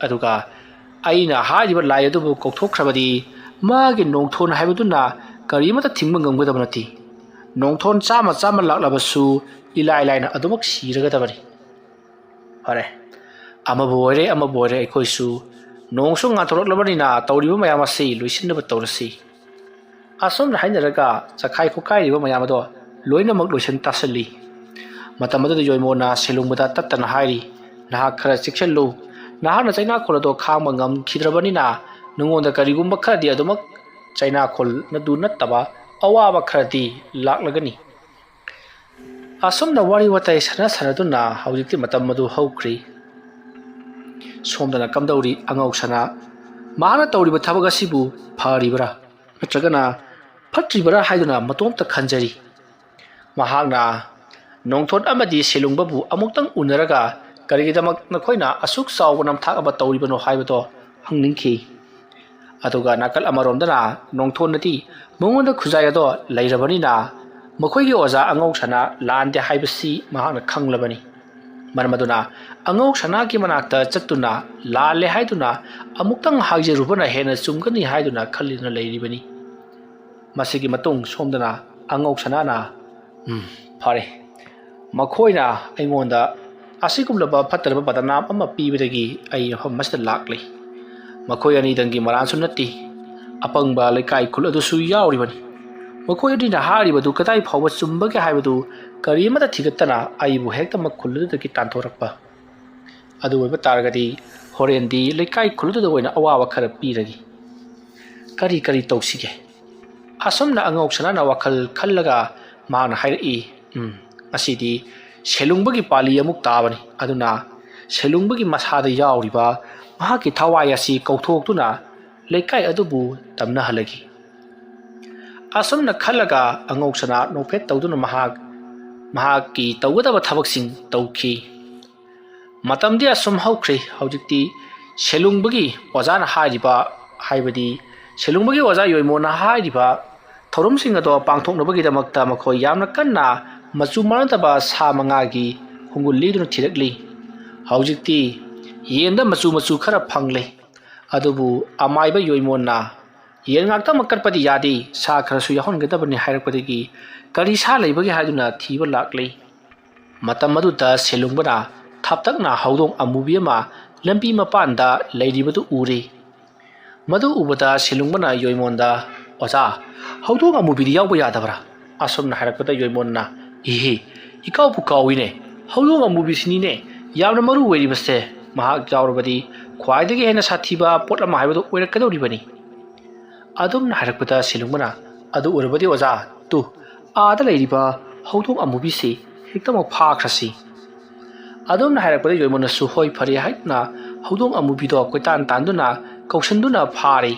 ꯑꯗꯨꯒ ꯑꯩꯅ ꯍꯥꯏꯔꯤꯕ ꯂꯥꯏ ꯑꯗꯨꯕꯨ ꯀꯧꯊꯣꯛꯈ꯭ꯔꯕꯗꯤ ꯃꯥꯒꯤ ꯅꯣꯡꯊꯣꯟ ꯍꯥꯏꯕꯗꯨꯅ ꯀꯔꯤꯃꯠꯇ ꯊꯤꯡꯕ ꯉꯝꯒꯗꯕ ꯅꯠꯇꯦ꯫ ꯅꯣꯡꯊꯣꯟ ꯆꯥꯝꯃ ꯆꯥꯝꯃ ꯂꯥꯛꯂꯕꯁꯨ ꯏꯂꯥꯏ ꯂꯥꯏꯅ ꯑꯗꯨꯃꯛ ꯁꯤꯔꯒꯗꯕꯅꯤ꯫" ꯐꯔꯦ, ꯑꯃꯕꯨ ꯑꯣꯏꯔꯦ ꯑꯃꯕꯨ ꯑꯣꯏꯔꯦ, ꯑꯩꯈꯣꯏꯁꯨ ꯅꯣꯡꯁꯨ ꯉꯥꯟꯊꯣꯔꯛꯂꯕꯅꯤꯅ ꯇꯧꯔꯤꯕ ꯃꯌꯥꯝ ꯑꯁꯤ ꯂꯣꯏꯁꯤꯟꯅꯕ ꯇꯧꯔꯁꯤ꯫ ꯑꯁꯨꯝꯅ ꯍꯥꯏꯅꯔꯒ ꯆꯈꯥꯏ ꯈꯣꯠꯀꯥꯏꯔꯤꯕ ꯃꯌꯥꯝ ꯑꯗꯣ ꯂꯣꯏꯅꯃꯛ ꯂꯣꯏꯁꯤꯟ ꯇꯥꯁꯤꯜꯂꯤ꯫ ꯃꯇꯝ ꯑꯗꯨꯗ ꯌꯣꯏꯃꯣꯅ ꯁꯤꯂꯨꯡꯕꯗ ꯇꯠꯇꯅ ꯍꯥꯏꯔꯤ, "ꯅꯍꯥꯛ ꯈꯔ ꯆꯦꯛꯁꯤꯜꯂꯨ꯫ ꯅꯍꯥꯛꯅ ꯆꯩꯅꯥꯈꯣꯜ ꯑꯗꯣ ꯈꯥꯡꯕ ꯉꯝꯈꯤꯗ꯭ꯔꯕꯅꯤꯅ ꯅꯉꯣꯟꯗ ꯀꯔꯤꯒꯨꯝꯕ ꯈꯔꯗꯤ ꯑꯗꯨꯃꯛ ꯆꯩꯅꯥꯈꯣꯜ ꯑꯗꯨ ꯅꯠꯇꯕ ꯑꯋꯥꯕ ꯈꯔꯗꯤ ꯂꯥꯛꯂꯒꯅꯤ꯫" ꯑꯁꯨꯝꯅ ꯋꯥꯔꯤ ꯋꯥꯇꯥꯏ ꯁꯥꯟꯅ ꯁꯥꯟꯅꯗꯨꯅ ꯍꯧꯖꯤꯛꯇꯤ ꯃꯇꯝ ꯑꯗꯨ ꯍꯧꯈ꯭ꯔꯤ꯫ ꯁꯣꯝꯗꯅ ꯀꯝꯗꯧꯔꯤ ꯑꯉꯧꯁꯅꯥ? ꯃꯍꯥꯛꯅ ꯇꯧꯔꯤꯕ ꯊꯕꯛ ꯑꯁꯤꯕꯨ ꯐꯔꯤꯕꯔꯥ ꯅꯠꯇ꯭ꯔꯒꯅ ꯐꯠꯇ꯭ꯔꯤꯕꯔꯥ ꯍꯥꯏꯗꯨꯅ ꯃꯇꯣꯝꯇ ꯈꯟꯖꯔꯤ꯫ ꯃꯍꯥꯛꯅ ꯅꯣꯡꯊꯣꯟ ꯑꯃꯗꯤ ꯁꯤꯂꯨꯡꯕꯕꯨ ꯑꯃꯨꯛꯇꯪ ꯎꯅꯔꯒ ꯀꯔꯤꯒꯤꯗꯃꯛ ꯅꯈꯣꯏꯅ ꯑꯁꯨꯛ ꯆꯥꯎꯕ ꯅꯝꯊꯥꯛ ꯑꯃ ꯇꯧꯔꯤꯕꯅꯣ ꯍꯥꯏꯕꯗꯣ ꯍꯪꯅꯤꯡꯈꯤ꯫ ꯑꯗꯨꯒ ꯅꯥꯀꯜ ꯑꯃꯔꯣꯝꯗꯅ ꯅꯣꯡꯊꯣꯟꯅꯗꯤ ꯃꯉꯣꯟꯗ ꯈꯨꯖꯥꯏ ꯑꯗꯣ ꯂꯩꯔꯕꯅꯤꯅ ꯃꯈꯣꯏꯒꯤ ꯑꯣꯖꯥ ꯑꯉꯧꯁꯅꯥ ꯂꯥꯟꯗꯦ ꯍꯥꯏꯕꯁꯤ ꯃꯍꯥꯛꯅ ꯈꯪꯂꯕꯅꯤ꯫ ꯃꯔꯝ ꯑꯗꯨꯅ ꯑꯉꯧꯁꯅꯥꯒꯤ ꯃꯅꯥꯛꯇ ꯆꯠꯇꯨꯅ ꯂꯥꯜꯂꯦ ꯍꯥꯏꯗꯨꯅ ꯑꯃꯨꯛꯇꯪ ꯍꯥꯏꯖꯔꯨꯕꯅ ꯍꯦꯟꯅ ꯆꯨꯝꯒꯅꯤ ꯍꯥꯏꯗꯨꯅ ꯈꯜꯂꯤꯗꯨꯅ ꯂꯩꯔꯤꯕꯅꯤ꯫ ꯃꯁꯤꯒꯤ ꯃꯇꯨꯡ ꯁꯣꯝꯗꯅ ꯑꯉꯧꯁꯅꯥꯅ, "ꯎꯝ, ꯐꯔꯦ, ꯃꯈꯣꯏꯅ ꯑꯩꯉꯣꯟꯗ ꯑꯁꯤꯒꯨꯝꯂꯕ ꯐꯠꯇ꯭ꯔꯕ ꯕꯗꯅꯥꯝ ꯑꯃ ꯄꯤꯕꯗꯒꯤ ꯑꯩ ꯃꯐꯝ ꯑꯁꯤꯗ ꯂꯥꯛꯂꯤ꯫ ꯃꯈꯣꯏ ꯑꯅꯤꯗꯪꯒꯤ ꯃꯔꯥꯟꯁꯨ ꯅꯠꯇꯦ, ꯑꯄꯪꯕ ꯂꯩꯀꯥꯏ ꯈꯨꯜ ꯑꯗꯨꯁꯨ ꯌꯥꯎꯔꯤꯕꯅꯤ꯫ ꯃꯈꯣꯏ ꯑꯅꯤꯅ ꯍꯥꯏꯔꯤꯕꯗꯨ ꯀꯗꯥꯏ ꯐꯥꯎꯕ ꯆꯨꯝꯕꯒꯦ ꯍꯥꯏꯕꯗꯨ ꯀꯔꯤ ꯑꯃꯠꯇ ꯊꯤꯒꯠꯇꯅ ꯑꯩꯕꯨ ꯍꯦꯛꯇ ꯃꯈꯨꯜ ꯑꯗꯨꯗꯒꯤ ꯇꯥꯟꯊꯣꯔꯛꯄ꯫ ꯑꯗꯨ ꯑꯣꯏꯕ ꯇꯥꯔꯒꯗꯤ ꯍꯣꯔꯦꯟꯗꯤ ꯂꯩꯀꯥꯏ ꯈꯨꯜ ꯑꯗꯨꯗ ꯑꯣꯏꯅ ꯑꯋꯥꯕ ꯈꯔ ꯄꯤꯔꯒꯦ꯫ ꯀꯔꯤ ꯀꯔꯤ ꯇꯧꯁꯤꯒꯦ? ꯑꯁꯨꯝꯅ ꯑꯉꯧ ꯁꯅꯥꯅ ꯋꯥꯈꯜ ꯈꯜꯂꯒ ꯃꯍꯥꯛꯅ ꯍꯥꯏꯔꯛꯏ, "ꯎꯝ, ꯉꯁꯤꯗꯤ ꯁꯦꯂꯨꯡꯕꯒꯤ ꯄꯥꯂꯤ ꯑꯃꯨꯛ ꯇꯥꯕꯅꯤ꯫ ꯑꯗꯨꯅ ꯁꯦꯂꯨꯡꯕꯒꯤ ꯃꯁꯥꯗ ꯌꯥꯎꯔꯤꯕ ꯃꯍꯥꯛꯀꯤ ꯊꯋꯥꯏ ꯑꯁꯤ ꯀꯧꯊꯣꯛꯇꯨꯅ ꯂꯩꯀꯥꯏ ꯑꯗꯨꯕꯨ ꯇꯝꯅꯍꯜꯂꯒꯦ"꯫ ꯑꯁꯨꯝꯅ ꯈꯜꯂꯒ ꯑꯉꯧ ꯁꯅꯥ ꯅꯣꯛꯐꯦꯠ ꯇꯧꯗꯨꯅ ꯃꯍꯥꯛ ꯃꯍꯥꯛꯀꯤ ꯇꯧꯒꯗꯕ ꯊꯕꯛꯁꯤꯡ ꯇꯧꯈꯤ꯫ ꯃꯇꯝꯗꯤ ꯑꯁꯨꯝ ꯍꯧꯈ꯭ꯔꯦ꯫ ꯍꯧꯖꯤꯛꯇꯤ ꯁꯦꯂꯨꯡꯕꯒꯤ ꯑꯣꯖꯥꯅ ꯍꯥꯏꯔꯤꯕ, ꯍꯥꯏꯕꯗꯤ ꯁꯦꯂꯨꯡꯕꯒꯤ ꯑꯣꯖꯥ ꯌꯣꯏꯃꯣꯟꯅ ꯍꯥꯏꯔꯤꯕ ꯊꯧꯔꯝꯁꯤꯡ ꯑꯗꯣ ꯄꯥꯡꯊꯣꯛꯅꯕꯒꯤꯗꯃꯛꯇ ꯃꯈꯣꯏ ꯌꯥꯝꯅ ꯀꯟꯅ ꯃꯆꯨ ꯃꯥꯟꯅꯗꯕ ꯁꯥ ꯃꯉꯥꯒꯤ ꯈꯣꯡꯒꯨꯜ ꯂꯤꯗꯨꯅ ꯊꯤꯔꯛꯂꯤ꯫ ꯍꯧꯖꯤꯛꯇꯤ ꯌꯦꯟꯗ ꯃꯆꯨ ꯃꯆꯨ ꯈꯔ ꯐꯪꯂꯦ꯫ ꯑꯗꯨꯕꯨ ꯑꯃꯥꯏꯕ ꯌꯣꯏꯃꯣꯟꯅ, "ꯌꯦꯟ ꯉꯥꯛꯇꯃꯛ ꯀꯠꯄꯗꯤ ꯌꯥꯗꯦ, ꯁꯥ ꯈꯔꯁꯨ ꯌꯥꯎꯍꯟꯒꯗꯕꯅꯤ" ꯍꯥꯏꯔꯛꯄꯗꯒꯤ ꯀꯔꯤ ꯁꯥ ꯂꯩꯕꯒꯦ ꯍꯥꯏꯗꯨꯅ ꯊꯤꯕ ꯂꯥꯛꯂꯤ꯫ ꯃꯇꯝ ꯑꯗꯨꯗ ꯁꯦꯂꯨꯡꯕꯅ ꯊꯥꯞꯇꯛꯅ ꯍꯧꯗꯣꯡ ꯑꯃꯨꯕꯤ ꯑꯃ ꯂꯝꯕꯤ ꯃꯄꯥꯟꯗ ꯂꯩꯔꯤꯕꯗꯨ ꯎꯔꯦ꯫ ꯃꯗꯨ ꯎꯕꯗ ꯁꯦꯂꯨꯡꯕꯅ ꯌꯣꯏꯃꯣꯟꯗ, "ꯑꯣꯖꯥ, ꯍꯧꯗꯣꯡ ꯑꯃꯨꯕꯤꯗꯤ ꯌꯥꯎꯕ ꯌꯥꯗꯕ꯭ꯔꯥ?" ꯑꯁꯨꯝꯅ ꯍꯥꯏꯔꯛꯄꯗ ꯌꯣꯏꯃꯣꯟꯅ, "ꯏꯍꯦ, ꯏꯀꯥꯎꯕꯨ ꯀꯥꯎꯏꯅꯦ, ꯍꯧꯗꯣꯡ ꯑꯃꯨꯕꯤꯁꯤꯅꯤꯅꯦ ꯌꯥꯝꯅ ꯃꯔꯨ ꯑꯣꯏꯔꯤꯕꯁꯦ꯫ ꯃꯍꯥꯛ ꯌꯥꯎꯔꯕꯗꯤ ꯈ꯭ꯋꯥꯏꯗꯒꯤ ꯍꯦꯟꯅ ꯁꯥꯊꯤꯕ ꯄꯣꯠ ꯑꯃ ꯍꯥꯏꯕꯗꯨ ꯑꯣꯏꯔꯛꯀꯗꯧꯔꯤꯕꯅꯤ"꯫ ꯑꯗꯨꯝꯅ ꯍꯥꯏꯔꯛꯄꯗ ꯁꯦꯂꯨꯡꯕꯅ, "ꯑꯗꯨ ꯑꯣꯏꯔꯕꯗꯤ ꯑꯣꯖꯥ, ꯇꯨ, ꯑꯥꯗ ꯂꯩꯔꯤꯕ ꯍꯧꯗꯣꯡ ꯑꯃꯨꯕꯤꯁꯤ ꯍꯦꯛꯇꯃꯛ ꯐꯥꯈ꯭ꯔꯁꯤ"꯫ ꯑꯗꯨꯝꯅ ꯍꯥꯏꯔꯛꯄꯗ ꯌꯣꯏꯃꯣꯟꯅꯁꯨ "ꯍꯣꯏ, ꯐꯔꯦ" ꯍꯥꯏꯗꯨꯅ ꯍꯧꯗꯣꯡ ꯑꯃꯨꯕꯤꯗꯣ ꯀꯣꯏꯇꯥꯟ ꯇꯥꯟꯗꯨꯅ ꯀꯧꯁꯤꯟꯗꯨꯅ ꯐꯥꯔꯦ꯫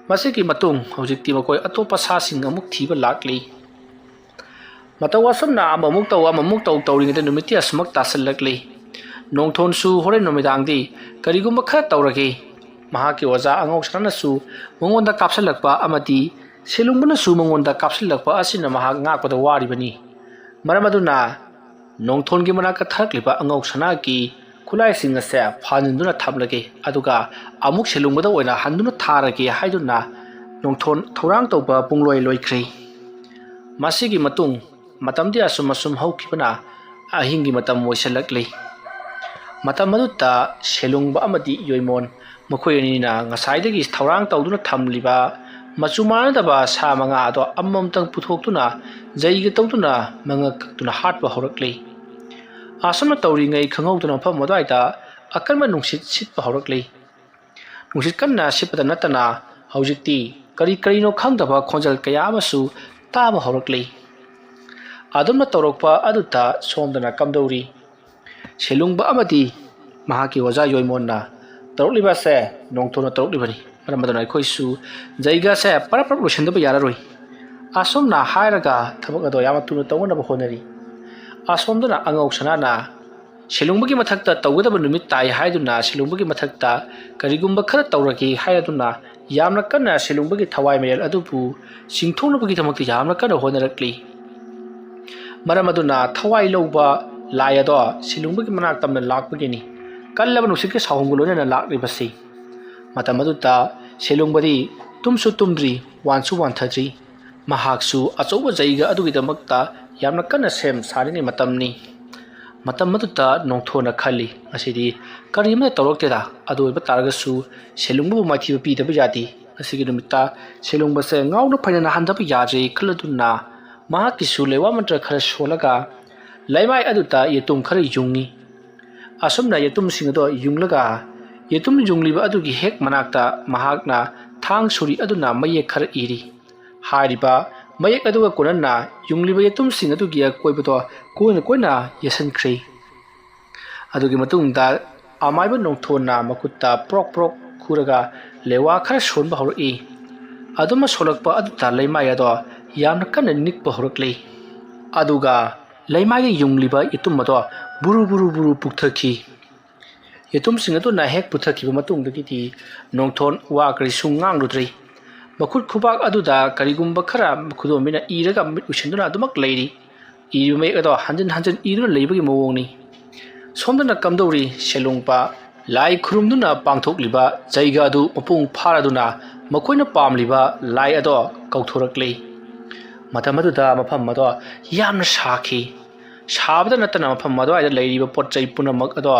ꯃꯁꯤꯒꯤ ꯃꯇꯨꯡ ꯍꯧꯖꯤꯛꯇꯤ ꯃꯈꯣꯏ ꯑꯇꯣꯞꯄ ꯁꯥꯁꯤꯡ ꯑꯃꯨꯛ ꯊꯤꯕ ꯂꯥꯛꯂꯤ꯫ ꯃꯇꯧ ꯑꯁꯨꯝꯅ ꯑꯃꯃꯨꯛ ꯇꯧ ꯑꯃꯃꯨꯛ ꯇꯧ ꯇꯧꯔꯤꯉꯩꯗ ꯅꯨꯃꯤꯠꯇꯤ ꯑꯁꯨꯃꯛ ꯇꯥꯁꯤꯜꯂꯛꯂꯤ꯫ ꯅꯣꯡꯊꯣꯟꯁꯨ ꯍꯣꯔꯦꯟ ꯅꯨꯃꯤꯗꯥꯡꯗꯤ ꯀꯔꯤꯒꯨꯝꯕ ꯈꯔ ꯇꯧꯔꯒꯦ꯫ ꯃꯍꯥꯛꯀꯤ ꯑꯣꯖꯥ ꯑꯉꯧ ꯁꯅꯥꯅꯁꯨ ꯃꯉꯣꯟꯗ ꯀꯥꯞꯁꯤꯜꯂꯛꯄ ꯑꯃꯗꯤ ꯁꯦꯂꯨꯡꯕꯅꯁꯨ ꯃꯉꯣꯟꯗ ꯀꯥꯞꯁꯤꯜꯂꯛꯄ ꯑꯁꯤꯅ ꯃꯍꯥꯛ ꯉꯥꯛꯄꯗ ꯋꯥꯔꯤꯕꯅꯤ꯫ ꯃꯔꯝ ꯑꯗꯨꯅ ꯅꯣꯡꯊꯣꯟꯒꯤ ꯃꯅꯥꯛꯇ ꯊꯥꯔꯛꯂꯤꯕ ꯑꯉꯧ ꯁꯅꯥꯒꯤ ꯈꯨꯠꯂꯥꯏꯁꯤꯡ ꯑꯁꯦ ꯐꯥꯖꯤꯟꯗꯨꯅ ꯊꯝꯂꯒꯦ, ꯑꯗꯨꯒ ꯑꯃꯨꯛ ꯁꯦꯂꯨꯡꯕꯗ ꯑꯣꯏꯅ ꯍꯟꯗꯨꯅ ꯊꯥꯔꯒꯦ ꯍꯥꯏꯗꯨꯅ ꯅꯣꯡꯊꯣꯟ ꯊꯧꯔꯥꯡ ꯇꯧꯕ ꯄꯨꯡꯂꯣꯏ ꯂꯣꯏꯈ꯭ꯔꯦ꯫ ꯃꯁꯤꯒꯤ ꯃꯇꯨꯡ ꯃꯇꯝꯗꯤ ꯑꯁꯨꯝ ꯑꯁꯨꯝ ꯍꯧꯈꯤꯕꯅ ꯑꯍꯤꯡꯒꯤ ꯃꯇꯝ ꯑꯣꯏꯁꯤꯜꯂꯛꯂꯤ꯫ ꯃꯇꯝ ꯑꯗꯨꯗ ꯁꯦꯂꯨꯡꯕ ꯑꯃꯗꯤ ꯌꯣꯏꯃꯣꯟ, ꯃꯈꯣꯏ ꯑꯅꯤꯅ ꯉꯁꯥꯏꯗꯒꯤ ꯊꯧꯔꯥꯡ ꯇꯧꯗꯨꯅ ꯊꯝꯂꯤꯕ ꯃꯆꯨ ꯃꯥꯟꯅꯗꯕ ꯁꯥ ꯃꯉꯥ ꯑꯗꯣ ꯑꯃꯃꯝꯇꯪ ꯄꯨꯊꯣꯛꯇꯨꯅ ꯖꯩꯒ ꯇꯧꯗꯨꯅ ꯃꯉꯛ ꯀꯛꯇꯨꯅ ꯍꯥꯠꯄ ꯍꯧꯔꯛꯂꯤ꯫ ꯑꯁꯨꯝꯅ ꯇꯧꯔꯤꯉꯩ ꯈꯪꯍꯧꯗꯅ ꯃꯐꯝ ꯑꯗꯨꯋꯥꯏꯗ ꯑꯀꯟꯕ ꯅꯨꯡꯁꯤꯠ ꯁꯤꯠꯄ ꯍꯧꯔꯛꯂꯤ꯫ ꯅꯨꯡꯁꯤꯠ ꯀꯟꯅ ꯁꯤꯠꯄꯗ ꯅꯠꯇꯅ ꯍꯧꯖꯤꯛꯇꯤ ꯀꯔꯤ ꯀꯔꯤꯅꯣ ꯈꯪꯗꯕ ꯈꯣꯟꯖꯦꯜ ꯀꯌꯥ ꯑꯃꯁꯨ ꯇꯥꯕ ꯍꯧꯔꯛꯂꯤ꯫ ꯑꯗꯨꯝꯅ ꯇꯧꯔꯛꯄ ꯑꯗꯨꯗ ꯁꯣꯝꯗꯅ ꯀꯝꯗꯧꯔꯤ? ꯁꯦꯂꯨꯡꯕ ꯑꯃꯗꯤ ꯃꯍꯥꯛꯀꯤ ꯑꯣꯖꯥ ꯌꯣꯏꯃꯣꯟꯅ ꯇꯧꯔꯛꯂꯤꯕ ꯑꯁꯦ ꯅꯣꯡꯊꯣꯟꯅ ꯇꯧꯔꯛꯂꯤꯕꯅꯤ꯫ ꯃꯔꯝ ꯑꯗꯨꯅ ꯑꯩꯈꯣꯏꯁꯨ ꯖꯩꯒ ꯑꯁꯦ ꯄꯔꯞ ꯄꯔꯞ ꯂꯣꯏꯁꯤꯟꯗꯕ ꯌꯥꯔꯔꯣꯏ꯫ ꯑꯁꯨꯝꯅ ꯍꯥꯏꯔꯒ ꯊꯕꯛ ꯑꯗꯣ ꯌꯥꯝꯅ ꯊꯨꯅ ꯇꯧꯅꯅꯕ ꯍꯣꯠꯅꯔꯤ꯫ ꯑꯁꯣꯝꯗꯅ ꯑꯉꯧ ꯁꯅꯥꯅ ꯁꯦꯂꯨꯡꯕꯒꯤ ꯃꯊꯛꯇ ꯇꯧꯒꯗꯕ ꯅꯨꯃꯤꯠ ꯇꯥꯏ ꯍꯥꯏꯗꯨꯅ ꯁꯦꯂꯨꯡꯕꯒꯤ ꯃꯊꯛꯇ ꯀꯔꯤꯒꯨꯝꯕ ꯈꯔ ꯇꯧꯔꯒꯦ ꯍꯥꯏꯔꯗꯨꯅ ꯌꯥꯝꯅ ꯀꯟꯅ ꯁꯦꯂꯨꯡꯕꯒꯤ ꯊꯋꯥꯏ ꯃꯔꯦꯜ ꯑꯗꯨꯕꯨ ꯆꯤꯡꯊꯣꯛꯅꯕꯒꯤꯗꯃꯛꯇ ꯌꯥꯝꯅ ꯀꯟꯅ ꯍꯣꯠꯅꯔꯛꯂꯤ꯫ ꯃꯔꯝ ꯑꯗꯨꯅ ꯊꯋꯥꯏ ꯂꯧꯕ ꯂꯥꯏ ꯑꯗꯣ ꯁꯦꯂꯨꯡꯕꯒꯤ ꯃꯅꯥꯛ ꯇꯝꯅ ꯂꯥꯛꯄꯒꯤꯅꯤ ꯀꯜꯂꯕ ꯅꯨꯡꯁꯤꯠꯀꯤ ꯁꯥꯍꯨꯝꯒ ꯂꯣꯏꯅꯅ ꯂꯥꯛꯂꯤꯕꯁꯤ꯫ ꯃꯇꯝ ꯑꯗꯨꯗ ꯁꯦꯂꯨꯡꯕꯗꯤ ꯇꯨꯝꯁꯨ ꯇꯨꯝꯗ꯭ꯔꯤ, ꯋꯥꯟꯁꯨ ꯋꯥꯟꯊꯗ꯭ꯔꯤ꯫ ꯃꯍꯥꯛꯁꯨ ꯑꯆꯧꯕ ꯖꯩꯒ ꯑꯗꯨꯒꯤꯗꯃꯛꯇ ꯌꯥꯝꯅ ꯀꯟꯅ ꯁꯦꯝ ꯁꯥꯔꯤꯉꯩ ꯃꯇꯝꯅꯤ꯫ ꯃꯇꯝ ꯑꯗꯨꯗ ꯅꯣꯡꯊꯣꯟꯅ ꯈꯜꯂꯤ, "ꯉꯁꯤꯗꯤ ꯀꯔꯤ ꯑꯃꯠꯇ ꯇꯧꯔꯛꯇꯦꯗ, ꯑꯗꯨ ꯑꯣꯏꯕ ꯇꯥꯔꯒꯁꯨ ꯁꯦꯂꯨꯡꯕꯕꯨ ꯃꯥꯏꯊꯤꯕ ꯄꯤꯗꯕ ꯌꯥꯗꯦ꯫ ꯉꯁꯤꯒꯤ ꯅꯨꯃꯤꯠꯇ ꯁꯦꯂꯨꯡꯕꯁꯦ ꯉꯥꯎꯅ ꯐꯩꯅ ꯅꯥꯍꯟꯗꯕ ꯌꯥꯗ꯭ꯔꯦ" ꯈꯜꯂꯗꯨꯅ ꯃꯍꯥꯛꯀꯤꯁꯨ ꯂꯩꯋꯥ ꯃꯟꯇ꯭ꯔ ꯈꯔ ꯁꯣꯜꯂꯒ ꯂꯩꯃꯥꯏ ꯑꯗꯨꯗ ꯌꯦꯇꯨꯝ ꯈꯔ ꯌꯨꯡꯉꯤ꯫ ꯑꯁꯨꯝꯅ ꯌꯦꯇꯨꯝꯁꯤꯡ ꯑꯗꯣ ꯌꯨꯡꯂꯒ ꯌꯦꯇꯨꯝ ꯌꯨꯡꯂꯤꯕ ꯑꯗꯨꯒꯤ ꯍꯦꯛ ꯃꯅꯥꯛꯇ ꯃꯍꯥꯛꯅ ꯊꯥꯡ ꯁꯨꯔꯤ ꯑꯗꯨꯅ ꯃꯌꯦꯛ ꯈꯔ ꯏꯔꯤ꯫ ꯍꯥꯏꯔꯤꯕ ꯃꯌꯦꯛ ꯑꯗꯨꯒ ꯀꯣꯟꯅꯅ ꯌꯨꯡꯂꯤꯕ ꯌꯦꯇꯨꯝꯁꯤꯡ ꯑꯗꯨꯒꯤ ꯑꯀꯣꯏꯕꯗꯣ ꯀꯣꯏꯅ ꯀꯣꯏꯅ ꯌꯦꯠꯁꯤꯟꯈ꯭ꯔꯦ꯫ ꯑꯗꯨꯒꯤ ꯃꯇꯨꯡꯗ ꯑꯃꯥꯏꯕ ꯅꯣꯡꯊꯣꯟꯅ ꯃꯈꯨꯠꯇ ꯄ꯭ꯔꯣꯛ ꯄ꯭ꯔꯣꯛ ꯈꯨꯔꯒ ꯂꯩꯋꯥ ꯈꯔ ꯁꯣꯟꯕ ꯍꯧꯔꯛꯏ꯫ ꯑꯗꯨꯃ ꯁꯣꯜꯂꯛꯄ ꯑꯗꯨꯗ ꯂꯩꯃꯥꯏ ꯑꯗꯣ ꯌꯥꯝꯅ ꯀꯟꯅ ꯅꯤꯛꯄ ꯍꯧꯔꯛꯂꯤ꯫ ꯑꯗꯨꯒ ꯂꯩꯃꯥꯏꯗ ꯌꯨꯡꯂꯤꯕ ꯌꯦꯇꯨꯝ ꯑꯗꯣ ꯕꯨꯔꯨ ꯕꯨꯔꯨ ꯕꯨꯔꯨ ꯄꯨꯛꯊꯈꯤ꯫ ꯌꯦꯇꯨꯝꯁꯤꯡ ꯑꯗꯨꯅ ꯍꯦꯛ ꯄꯨꯊꯈꯤꯕ ꯃꯇꯨꯡꯗꯒꯤꯗꯤ ꯅꯣꯡꯊꯣꯟ ꯋꯥ ꯀꯔꯤꯁꯨ ꯉꯥꯡꯂꯨꯗ꯭ꯔꯦ꯫ ꯃꯈꯨꯠ ꯈꯨꯕꯥꯛ ꯑꯗꯨꯗ ꯀꯔꯤꯒꯨꯝꯕ ꯈꯔ ꯈꯨꯗꯣꯝꯕꯤꯅ ꯏꯔꯒ ꯃꯤꯠ ꯎꯏꯁꯤꯟꯗꯨꯅ ꯑꯗꯨꯃꯛ ꯂꯩꯔꯤ꯫ ꯏꯔꯤꯕ ꯃꯌꯦꯛ ꯑꯗꯣ ꯍꯟꯖꯤꯟ ꯍꯟꯖꯤꯟ ꯏꯗꯨꯅ ꯂꯩꯕꯒꯤ ꯃꯑꯣꯡꯅꯤ꯫ ꯁꯣꯝꯗꯅ ꯀꯝꯗꯧꯔꯤ? ꯁꯦꯂꯨꯡꯄ ꯂꯥꯏ ꯈꯨꯔꯨꯝꯗꯨꯅ ꯄꯥꯡꯊꯣꯛꯂꯤꯕ ꯖꯩꯒ ꯑꯗꯨ ꯃꯄꯨꯡ ꯐꯥꯔꯗꯨꯅ ꯃꯈꯣꯏꯅ ꯄꯥꯝꯂꯤꯕ ꯂꯥꯏ ꯑꯗꯣ ꯀꯧꯊꯣꯔꯛꯂꯤ꯫ ꯃꯇꯝ ꯑꯗꯨꯗ ꯃꯐꯝ ꯑꯗꯣ ꯌꯥꯝꯅ ꯁꯥꯈꯤ꯫ ꯁꯥꯕꯗ ꯅꯠꯇꯅ ꯃꯐꯝ ꯑꯗꯨꯋꯥꯏꯗ ꯂꯩꯔꯤꯕ ꯄꯣꯠ ꯆꯩ ꯄꯨꯝꯅꯃꯛ ꯑꯗꯣ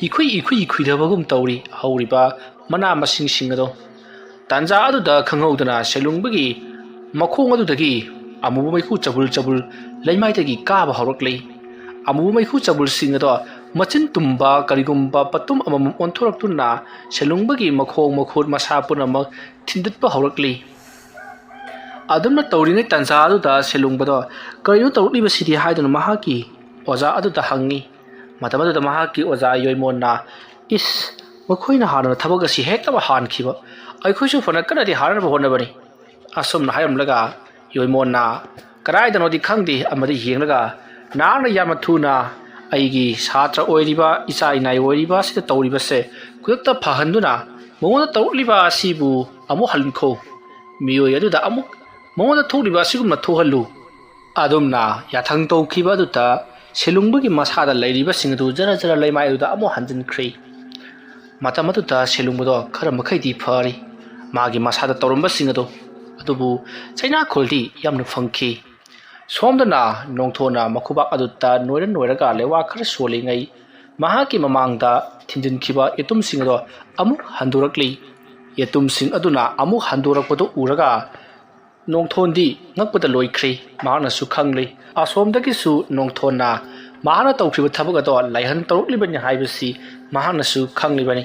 ꯏꯈꯨꯏ ꯏꯈꯨꯏ ꯈꯨꯏꯊꯕꯒꯨꯝ ꯇꯧꯔꯤ꯫ ꯍꯧꯔꯤꯕ ꯃꯅꯥ ꯃꯁꯤꯡꯁꯤꯡ ꯑꯗꯣ ꯇꯥꯟꯖꯥ ꯑꯗꯨꯗ ꯈꯪꯍꯧꯗꯅ ꯁꯦꯂꯨꯡꯕꯒꯤ ꯃꯈꯣꯡ ꯑꯗꯨꯗꯒꯤ ꯑꯃꯨꯕ ꯃꯩꯈꯨ ꯆꯕꯨꯜ ꯆꯕꯨꯜ ꯂꯩꯃꯥꯏꯗꯒꯤ ꯀꯥꯕ ꯍꯧꯔꯛꯂꯤ꯫ ꯑꯃꯨꯕ ꯃꯩꯈꯨ ꯆꯕꯨꯜꯁꯤꯡ ꯑꯗꯣ ꯃꯆꯤꯟ ꯇꯨꯝꯕ ꯀꯔꯤꯒꯨꯝꯕ ꯄꯠꯇꯨꯝ ꯑꯃꯃꯝ ꯑꯣꯟꯊꯣꯔꯛꯇꯨꯅ ꯁꯦꯂꯨꯡꯕꯒꯤ ꯃꯈꯣꯡ ꯃꯈꯨꯠ ꯃꯁꯥ ꯄꯨꯝꯅꯃꯛ ꯊꯤꯟꯗꯠꯄ ꯍꯧꯔꯛꯂꯤ꯫ ꯑꯗꯨꯝꯅ ꯇꯧꯔꯤꯉꯩ ꯇꯥꯟꯖꯥ ꯑꯗꯨꯗ ꯁꯦꯂꯨꯡꯕꯗꯣ "ꯀꯔꯤꯅꯣ ꯇꯧꯔꯛꯂꯤꯕꯁꯤꯗꯤ?" ꯍꯥꯏꯗꯨꯅ ꯃꯍꯥꯛꯀꯤ ꯑꯣꯖꯥ ꯑꯗꯨꯗ ꯍꯪꯉꯤ꯫ ꯃꯇꯝ ꯑꯗꯨꯗ ꯃꯍꯥꯛꯀꯤ ꯑꯣꯖꯥ ꯌꯣꯏꯃꯣꯟꯅ, "ꯏꯁ, ꯃꯈꯣꯏꯅ ꯍꯥꯟꯅ ꯊꯕꯛ ꯑꯁꯤ ꯍꯦꯛꯇꯃꯛ ꯍꯥꯟꯈꯤꯕ꯫ ꯑꯩꯈꯣꯏꯁꯨ ꯐꯅ ꯀꯟꯅꯗꯤ ꯍꯥꯟꯅꯅꯕ ꯍꯣꯠꯅꯕꯅꯤ꯫" ꯑꯁꯨꯝꯅ ꯍꯥꯏꯔꯝꯂꯒ ꯌꯣꯏꯃꯣꯟꯅ ꯀꯗꯥꯏꯗꯅꯣꯗꯤ ꯈꯪꯗꯦ ꯑꯃꯗ ꯌꯦꯡꯂꯒ, "ꯅꯍꯥꯛꯅ ꯌꯥꯝꯅ ꯊꯨꯅ ꯑꯩꯒꯤ ꯁꯥꯇ꯭ꯔ ꯑꯣꯏꯔꯤꯕ, ꯏꯆꯥ ꯏꯅꯥꯏ ꯑꯣꯏꯔꯤꯕ ꯑꯁꯤꯗ ꯇꯧꯔꯤꯕꯁꯦ ꯈꯨꯗꯛꯇ ꯐꯍꯟꯗꯨꯅ ꯃꯉꯣꯟꯗ ꯇꯧꯔꯛꯂꯤꯕ ꯑꯁꯤꯕꯨ ꯑꯃꯨꯛ ꯍꯟꯈꯣ꯫ ꯃꯤꯑꯣꯏ ꯑꯗꯨꯗ ꯑꯃꯨꯛ ꯃꯉꯣꯟꯗ ꯊꯣꯛꯂꯤꯕ ꯑꯁꯤꯒꯨꯝꯅ ꯊꯣꯛꯍꯜꯂꯨ꯫" ꯑꯗꯨꯝꯅ ꯌꯥꯊꯪ ꯇꯧꯈꯤꯕ ꯑꯗꯨꯗ ꯁꯦꯂꯨꯡꯕꯒꯤ ꯃꯁꯥꯗ ꯂꯩꯔꯤꯕꯁꯤꯡ ꯑꯗꯨ ꯖꯔ ꯖꯔ ꯂꯩꯃꯥꯏ ꯑꯗꯨꯗ ꯑꯃꯨꯛ ꯍꯟꯖꯤꯟꯈ꯭ꯔꯦ꯫ ꯃꯇꯝ ꯑꯗꯨꯗ ꯁꯦꯂꯨꯡꯕꯗꯣ ꯈꯔ ꯃꯈꯩꯗꯤ ꯐꯔꯤ, ꯃꯥꯒꯤ ꯃꯁꯥꯗ ꯇꯧꯔꯝꯕꯁꯤꯡ ꯑꯗꯨ꯫ ꯑꯗꯨꯕꯨ ꯆꯩꯅꯥꯈꯣꯜꯗꯤ ꯌꯥꯝꯅ ꯐꯪꯈꯤ꯫ ꯁꯣꯝꯗꯅ ꯅꯣꯡꯊꯣꯟꯅ ꯃꯈꯨꯕꯥꯛ ꯑꯗꯨꯗ ꯅꯣꯏꯔ ꯅꯣꯏꯔꯒ ꯂꯩꯋꯥ ꯈꯔ ꯁꯣꯜꯂꯤꯉꯩ ꯃꯍꯥꯛꯀꯤ ꯃꯃꯥꯡꯗ ꯊꯤꯟꯖꯤꯟꯈꯤꯕ ꯌꯦꯇꯨꯝꯁꯤꯡ ꯑꯗꯣ ꯑꯃꯨꯛ ꯍꯟꯗꯣꯔꯛꯂꯤ꯫ ꯌꯦꯇꯨꯝꯁꯤꯡ ꯑꯗꯨꯅ ꯑꯃꯨꯛ ꯍꯟꯗꯣꯔꯛꯄꯗꯨ ꯎꯔꯒ ꯅꯣꯡꯊꯣꯟꯗꯤ ꯉꯛꯄꯗ ꯂꯣꯏꯈ꯭ꯔꯦ꯫ ꯃꯍꯥꯛꯅꯁꯨ ꯈꯪꯂꯦ꯫ ꯑꯁꯣꯝꯗꯒꯤꯁꯨ ꯅꯣꯡꯊꯣꯟꯅ ꯃꯍꯥꯛꯅ ꯇꯧꯈ꯭ꯔꯤꯕ ꯊꯕꯛ ꯑꯗꯣ ꯂꯥꯏꯍꯟ ꯇꯧꯔꯛꯂꯤꯕꯅꯤ ꯍꯥꯏꯕꯁꯤ ꯃꯍꯥꯛꯅꯁꯨ ꯈꯪꯂꯤꯕꯅꯤ꯫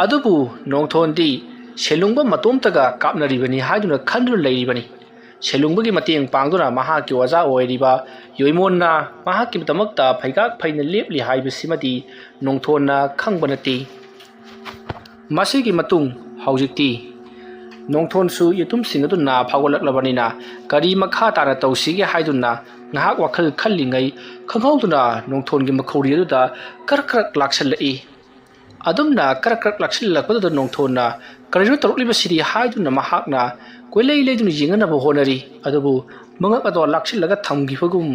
ꯑꯗꯨꯕꯨ ꯅꯣꯡꯊꯣꯟꯗꯤ ꯁꯦꯂꯨꯡꯕ ꯃꯇꯣꯝꯇꯒ ꯀꯥꯞꯅꯔꯤꯕꯅꯤ ꯍꯥꯏꯗꯨꯅ ꯈꯟꯗꯨꯅ ꯂꯩꯔꯤꯕꯅꯤ꯫ ꯁꯦꯂꯨꯡꯕꯒꯤ ꯃꯇꯦꯡ ꯄꯥꯡꯗꯨꯅ ꯃꯍꯥꯛꯀꯤ ꯑꯣꯖꯥ ꯑꯣꯏꯔꯤꯕ ꯌꯣꯏꯃꯣꯟꯅ ꯃꯍꯥꯛꯀꯤꯗꯃꯛꯇ ꯐꯩꯒꯥꯛ ꯐꯩꯅ ꯂꯦꯞꯂꯤ ꯍꯥꯏꯕꯁꯤꯃꯗꯤ ꯅꯣꯡꯊꯣꯟꯅ ꯈꯪꯕ ꯅꯠꯇꯦ꯫ ꯃꯁꯤꯒꯤ ꯃꯇꯨꯡ ꯍꯧꯖꯤꯛꯇꯤ ꯅꯣꯡꯊꯣꯟꯁꯨ ꯌꯦꯇꯨꯝꯁꯤꯡ ꯑꯗꯨꯅ ꯐꯥꯎꯒꯠꯂꯛꯂꯕꯅꯤꯅ ꯀꯔꯤ ꯃꯈꯥ ꯇꯥꯅ ꯇꯧꯁꯤꯒꯦ ꯍꯥꯏꯗꯨꯅ ꯉꯥꯏꯍꯥꯛ ꯋꯥꯈꯜ ꯈꯜꯂꯤꯉꯩ ꯈꯪꯍꯧꯗꯅ ꯅꯣꯡꯊꯣꯟꯒꯤ ꯃꯈꯧꯔꯤ ꯑꯗꯨꯗ ꯀꯔꯛ ꯀꯔꯛ ꯂꯥꯛꯁꯜꯂꯛꯏ꯫ ꯑꯗꯨꯝꯅ ꯀꯔꯛ ꯀꯔꯛ ꯂꯥꯛꯁꯤꯜꯂꯛꯄꯗꯨꯗ ꯅꯣꯡꯊꯣꯟꯅ "ꯀꯔꯤꯅꯣ ꯇꯧꯔꯛꯂꯤꯕꯁꯤꯗꯤ?" ꯍꯥꯏꯗꯨꯅ ꯃꯍꯥꯛꯅ ꯀꯣꯏꯂꯩ ꯂꯩꯗꯨꯅ ꯌꯦꯡꯅꯅꯕ ꯍꯣꯠꯅꯔꯤ꯫ ꯑꯗꯨꯕꯨ ꯃꯉꯛ ꯑꯗꯣ ꯂꯥꯛꯁꯤꯜꯂꯒ ꯊꯝꯈꯤꯕꯒꯨꯝ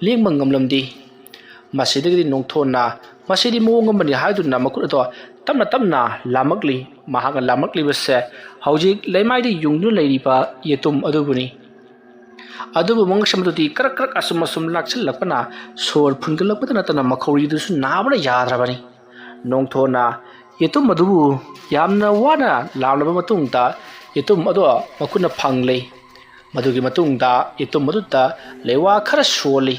ꯂꯦꯡꯕ ꯉꯝꯂꯝꯗꯦ꯫ ꯃꯁꯤꯗꯒꯤꯗꯤ ꯅꯣꯡꯊꯣꯟꯅ "ꯃꯁꯤꯗꯤ ꯃꯑꯣꯡ ꯑꯃꯅꯤ" ꯍꯥꯏꯗꯨꯅ ꯃꯈꯨꯠ ꯑꯗꯣ ꯇꯞꯅ ꯇꯞꯅ ꯂꯥꯝꯃꯛꯂꯤ꯫ ꯃꯍꯥꯛꯅ ꯂꯥꯝꯃꯛꯂꯤꯕꯁꯦ ꯍꯧꯖꯤꯛ ꯂꯩꯃꯥꯏꯗ ꯌꯨꯡꯗꯨꯅ ꯂꯩꯔꯤꯕ ꯌꯦꯇꯨꯝ ꯑꯗꯨꯕꯨꯅꯤ꯫ ꯑꯗꯨꯕꯨ ꯃꯉꯛꯁꯝ ꯑꯗꯨꯗꯤ ꯀꯔꯛ ꯀꯔꯛ ꯑꯁꯨꯝ ꯑꯁꯨꯝ ꯂꯥꯛꯁꯤꯜꯂꯛꯄꯅ ꯁꯣꯔ ꯐꯨꯟꯒꯠꯂꯛꯄꯗ ꯅꯠꯇꯅ ꯃꯈꯧꯔꯤꯗꯨꯁꯨ ꯅꯥꯕꯅ ꯌꯥꯗ꯭ꯔꯕꯅꯤ꯫ ꯅꯣꯡꯊꯣꯟꯅ ꯌꯦꯇꯨꯝ ꯑꯗꯨꯕꯨ ꯌꯥꯝꯅ ꯋꯥꯅ ꯂꯥꯝꯂꯕ ꯃꯇꯨꯡꯗ ꯌꯦꯇꯨꯝ ꯑꯗꯣ ꯃꯈꯨꯠꯅ ꯐꯪꯂꯦ꯫ ꯃꯗꯨꯒꯤ ꯃꯇꯨꯡꯗ ꯌꯦꯇꯨꯝ ꯑꯗꯨꯗ ꯂꯩꯋꯥ ꯈꯔ ꯁꯣꯜꯂꯤ꯫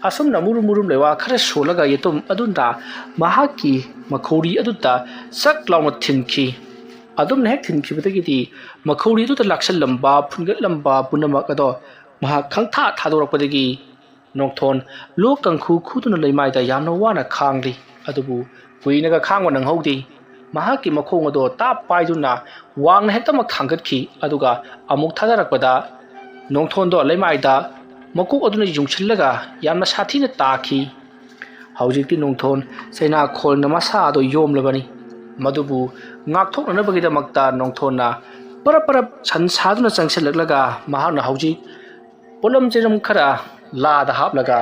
ꯑꯁꯨꯝꯅ ꯃꯨꯔꯨꯝ ꯃꯨꯔꯨꯝ ꯂꯩꯋꯥ ꯈꯔ ꯁꯣꯜꯂꯒ ꯌꯦꯇꯨꯝ ꯑꯗꯨꯅ ꯃꯍꯥꯛꯀꯤ ꯃꯈꯧꯔꯤ ꯑꯗꯨꯗ ꯆꯛ ꯂꯥꯎꯅ ꯊꯤꯟꯈꯤ꯫ ꯑꯗꯨꯝꯅ ꯍꯦꯛ ꯊꯤꯟꯈꯤꯕꯗꯒꯤꯗꯤ ꯃꯈꯧꯔꯤ ꯑꯗꯨꯗ ꯂꯥꯛꯁꯜꯂꯝꯕ ꯐꯨꯟꯒꯠꯂꯝꯕ ꯄꯨꯝꯅꯃꯛ ꯑꯗꯣ ꯃꯍꯥꯛ ꯈꯪꯊꯥ ꯊꯥꯗꯣꯔꯛꯄꯗꯒꯤ ꯅꯣꯡꯊꯣꯟ ꯂꯣꯛ ꯀꯥꯡꯈꯨ ꯈꯨꯗꯨꯅ ꯂꯩꯃꯥꯏꯗ ꯌꯥꯝꯅ ꯋꯥꯅ ꯈꯥꯡꯂꯤ꯫ ꯑꯗꯨꯕꯨ ꯀꯨꯏꯅꯒ ꯈꯥꯡꯕ ꯅꯪꯍꯧꯗꯦ꯫ ꯃꯍꯥꯛꯀꯤ ꯃꯈꯣꯡ ꯑꯗꯣ ꯇꯥꯞ ꯄꯥꯏꯗꯨꯅ ꯋꯥꯡꯅ ꯍꯦꯛꯇꯃꯛ ꯊꯥꯡꯒꯠꯈꯤ꯫ ꯑꯗꯨꯒ ꯑꯃꯨꯛ ꯊꯥꯗꯔꯛꯄꯗ ꯅꯣꯡꯊꯣꯟꯗꯣ ꯂꯩꯃꯥꯏꯗ ꯃꯀꯣꯛ ꯑꯗꯨꯅ ꯌꯨꯡꯁꯤꯜꯂꯒ ꯌꯥꯝꯅ ꯁꯥꯊꯤꯅ ꯇꯥꯈꯤ꯫ ꯍꯧꯖꯤꯛꯇꯤ ꯅꯣꯡꯊꯣꯟ ꯆꯩꯅꯥꯈꯣꯜꯅ ꯃꯁꯥ ꯑꯗꯨ ꯌꯣꯝꯂꯕꯅꯤ꯫ ꯃꯗꯨꯕꯨ ꯉꯥꯛꯊꯣꯛꯅꯅꯕꯒꯤꯗꯃꯛꯇ ꯅꯣꯡꯊꯣꯟꯅ ꯄꯔꯞ ꯄꯔꯞ ꯁꯟ ꯁꯥꯗꯨꯅ ꯆꯪꯁꯤꯜꯂꯛꯂꯒ ꯃꯍꯥꯛꯅ ꯍꯧꯖꯤꯛ ꯄꯣꯠꯂꯝ ꯆꯩꯔꯝ ꯈꯔ ꯂꯥꯗ ꯍꯥꯞꯂꯒ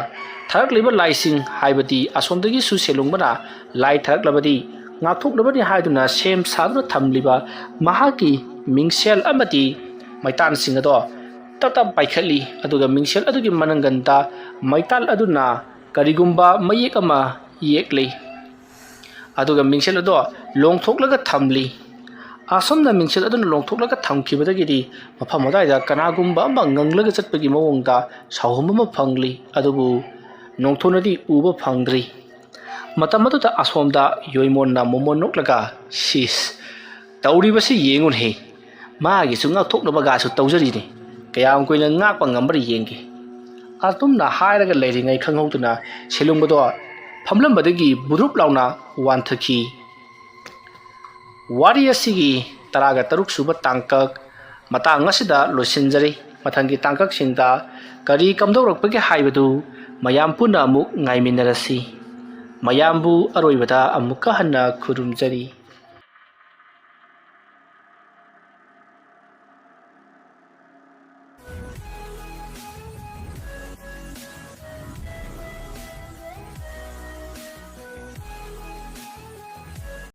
ꯊꯥꯔꯛꯂꯤꯕ ꯂꯥꯏꯁꯤꯡ, ꯍꯥꯏꯕꯗꯤ ꯑꯁꯣꯝꯗꯒꯤꯁꯨ ꯁꯦꯂꯨꯡꯕꯅ ꯂꯥꯏ ꯊꯥꯔꯛꯂꯕꯗꯤ ꯉꯥꯛꯊꯣꯛꯅꯕꯅꯤ ꯍꯥꯏꯗꯨꯅ ꯁꯦꯝ ꯁꯥꯗꯨꯅ ꯊꯝꯂꯤꯕ ꯃꯍꯥꯛꯀꯤ ꯃꯤꯡꯁꯦꯜ ꯑꯃꯗꯤ ꯃꯩꯇꯥꯟꯁꯤꯡ ꯑꯗꯣ ꯇꯞ ꯇꯞ ꯄꯥꯏꯈꯠꯂꯤ꯫ ꯑꯗꯨꯒ ꯃꯤꯡꯁꯦꯜ ꯑꯗꯨꯒꯤ ꯃꯅꯪꯒꯟꯗ ꯃꯩꯇꯥꯟ ꯑꯗꯨꯅ ꯀꯔꯤꯒꯨꯝꯕ ꯃꯌꯦꯛ ꯑꯃ ꯌꯦꯛꯂꯤ꯫ ꯑꯗꯨꯒ ꯃꯤꯡꯁꯦꯜ ꯑꯗꯣ ꯂꯣꯡꯊꯣꯛꯂꯒ ꯊꯝꯂꯤ꯫ ꯑꯁꯨꯝꯅ ꯃꯤꯡꯁꯦꯜ ꯑꯗꯨꯅ ꯂꯣꯡꯊꯣꯛꯂꯒ ꯊꯝꯈꯤꯕꯗꯒꯤꯗꯤ ꯃꯐꯝ ꯑꯗꯨꯋꯥꯏꯗ ꯀꯅꯥꯒꯨꯝꯕ ꯑꯃ ꯉꯪꯂꯒ ꯆꯠꯄꯒꯤ ꯃꯑꯣꯡꯗ ꯁꯥꯎꯍꯨꯝ ꯑꯃ ꯐꯪꯂꯤ꯫ ꯑꯗꯨꯕꯨ ꯅꯣꯡꯊꯣꯟꯅꯗꯤ ꯎꯕ ꯐꯪꯗ꯭ꯔꯤ꯫ ꯃꯇꯝ ꯑꯗꯨꯗ ꯑꯁꯣꯝꯗ ꯌꯣꯏꯃꯣꯟꯅ ꯃꯣꯃꯣꯟ ꯅꯣꯛꯂꯒ, "ꯁꯤꯁ, ꯇꯧꯔꯤꯕꯁꯤ ꯌꯦꯡꯉꯨꯅꯦ, ꯃꯥꯒꯤꯁꯨ ꯉꯥꯛꯊꯣꯛꯅꯕꯒꯁꯨ ꯇꯧꯖꯔꯤꯅꯦ, ꯀꯌꯥꯝ ꯀꯨꯏꯅ ꯉꯥꯛꯄ ꯉꯝꯕ꯭ꯔꯥ ꯌꯦꯡꯒꯦ"꯫ ꯑꯗꯨꯝꯅ ꯍꯥꯏꯔꯒ ꯂꯩꯔꯤꯉꯩ ꯈꯪꯍꯧꯗꯅ ꯁꯦꯂꯨꯡꯕꯗꯣ ꯐꯝꯂꯝꯕꯗꯒꯤ ꯕꯨꯗ꯭ꯔꯨꯞ ꯂꯥꯎꯅ ꯋꯥꯟꯊꯈꯤ꯫ ꯋꯥꯔꯤ ꯑꯁꯤꯒꯤ ꯇꯔꯥꯒ ꯇꯔꯨꯛ ꯁꯨꯕ ꯇꯥꯡꯀꯛ ꯃꯇꯥꯡ ꯑꯁꯤꯗ ꯂꯣꯏꯁꯤꯟꯖꯔꯤ꯫ ꯃꯊꯪꯒꯤ ꯇꯥꯡꯀꯛꯁꯤꯡꯗ ꯀꯔꯤ ꯀꯝꯗꯧꯔꯛꯄꯒꯦ ꯍꯥꯏꯕꯗꯨ ꯃꯌꯥꯝ ꯄꯨꯟꯅ ꯑꯃꯨꯛ ꯉꯥꯏꯃꯤꯟꯅꯔꯁꯤ꯫ ꯃꯌꯥꯝꯕꯨ ꯑꯔꯣꯏꯕꯗ ꯑꯃꯨꯛꯀ ꯍꯟꯅ ꯈꯨꯔꯨꯝꯖꯔꯤ꯫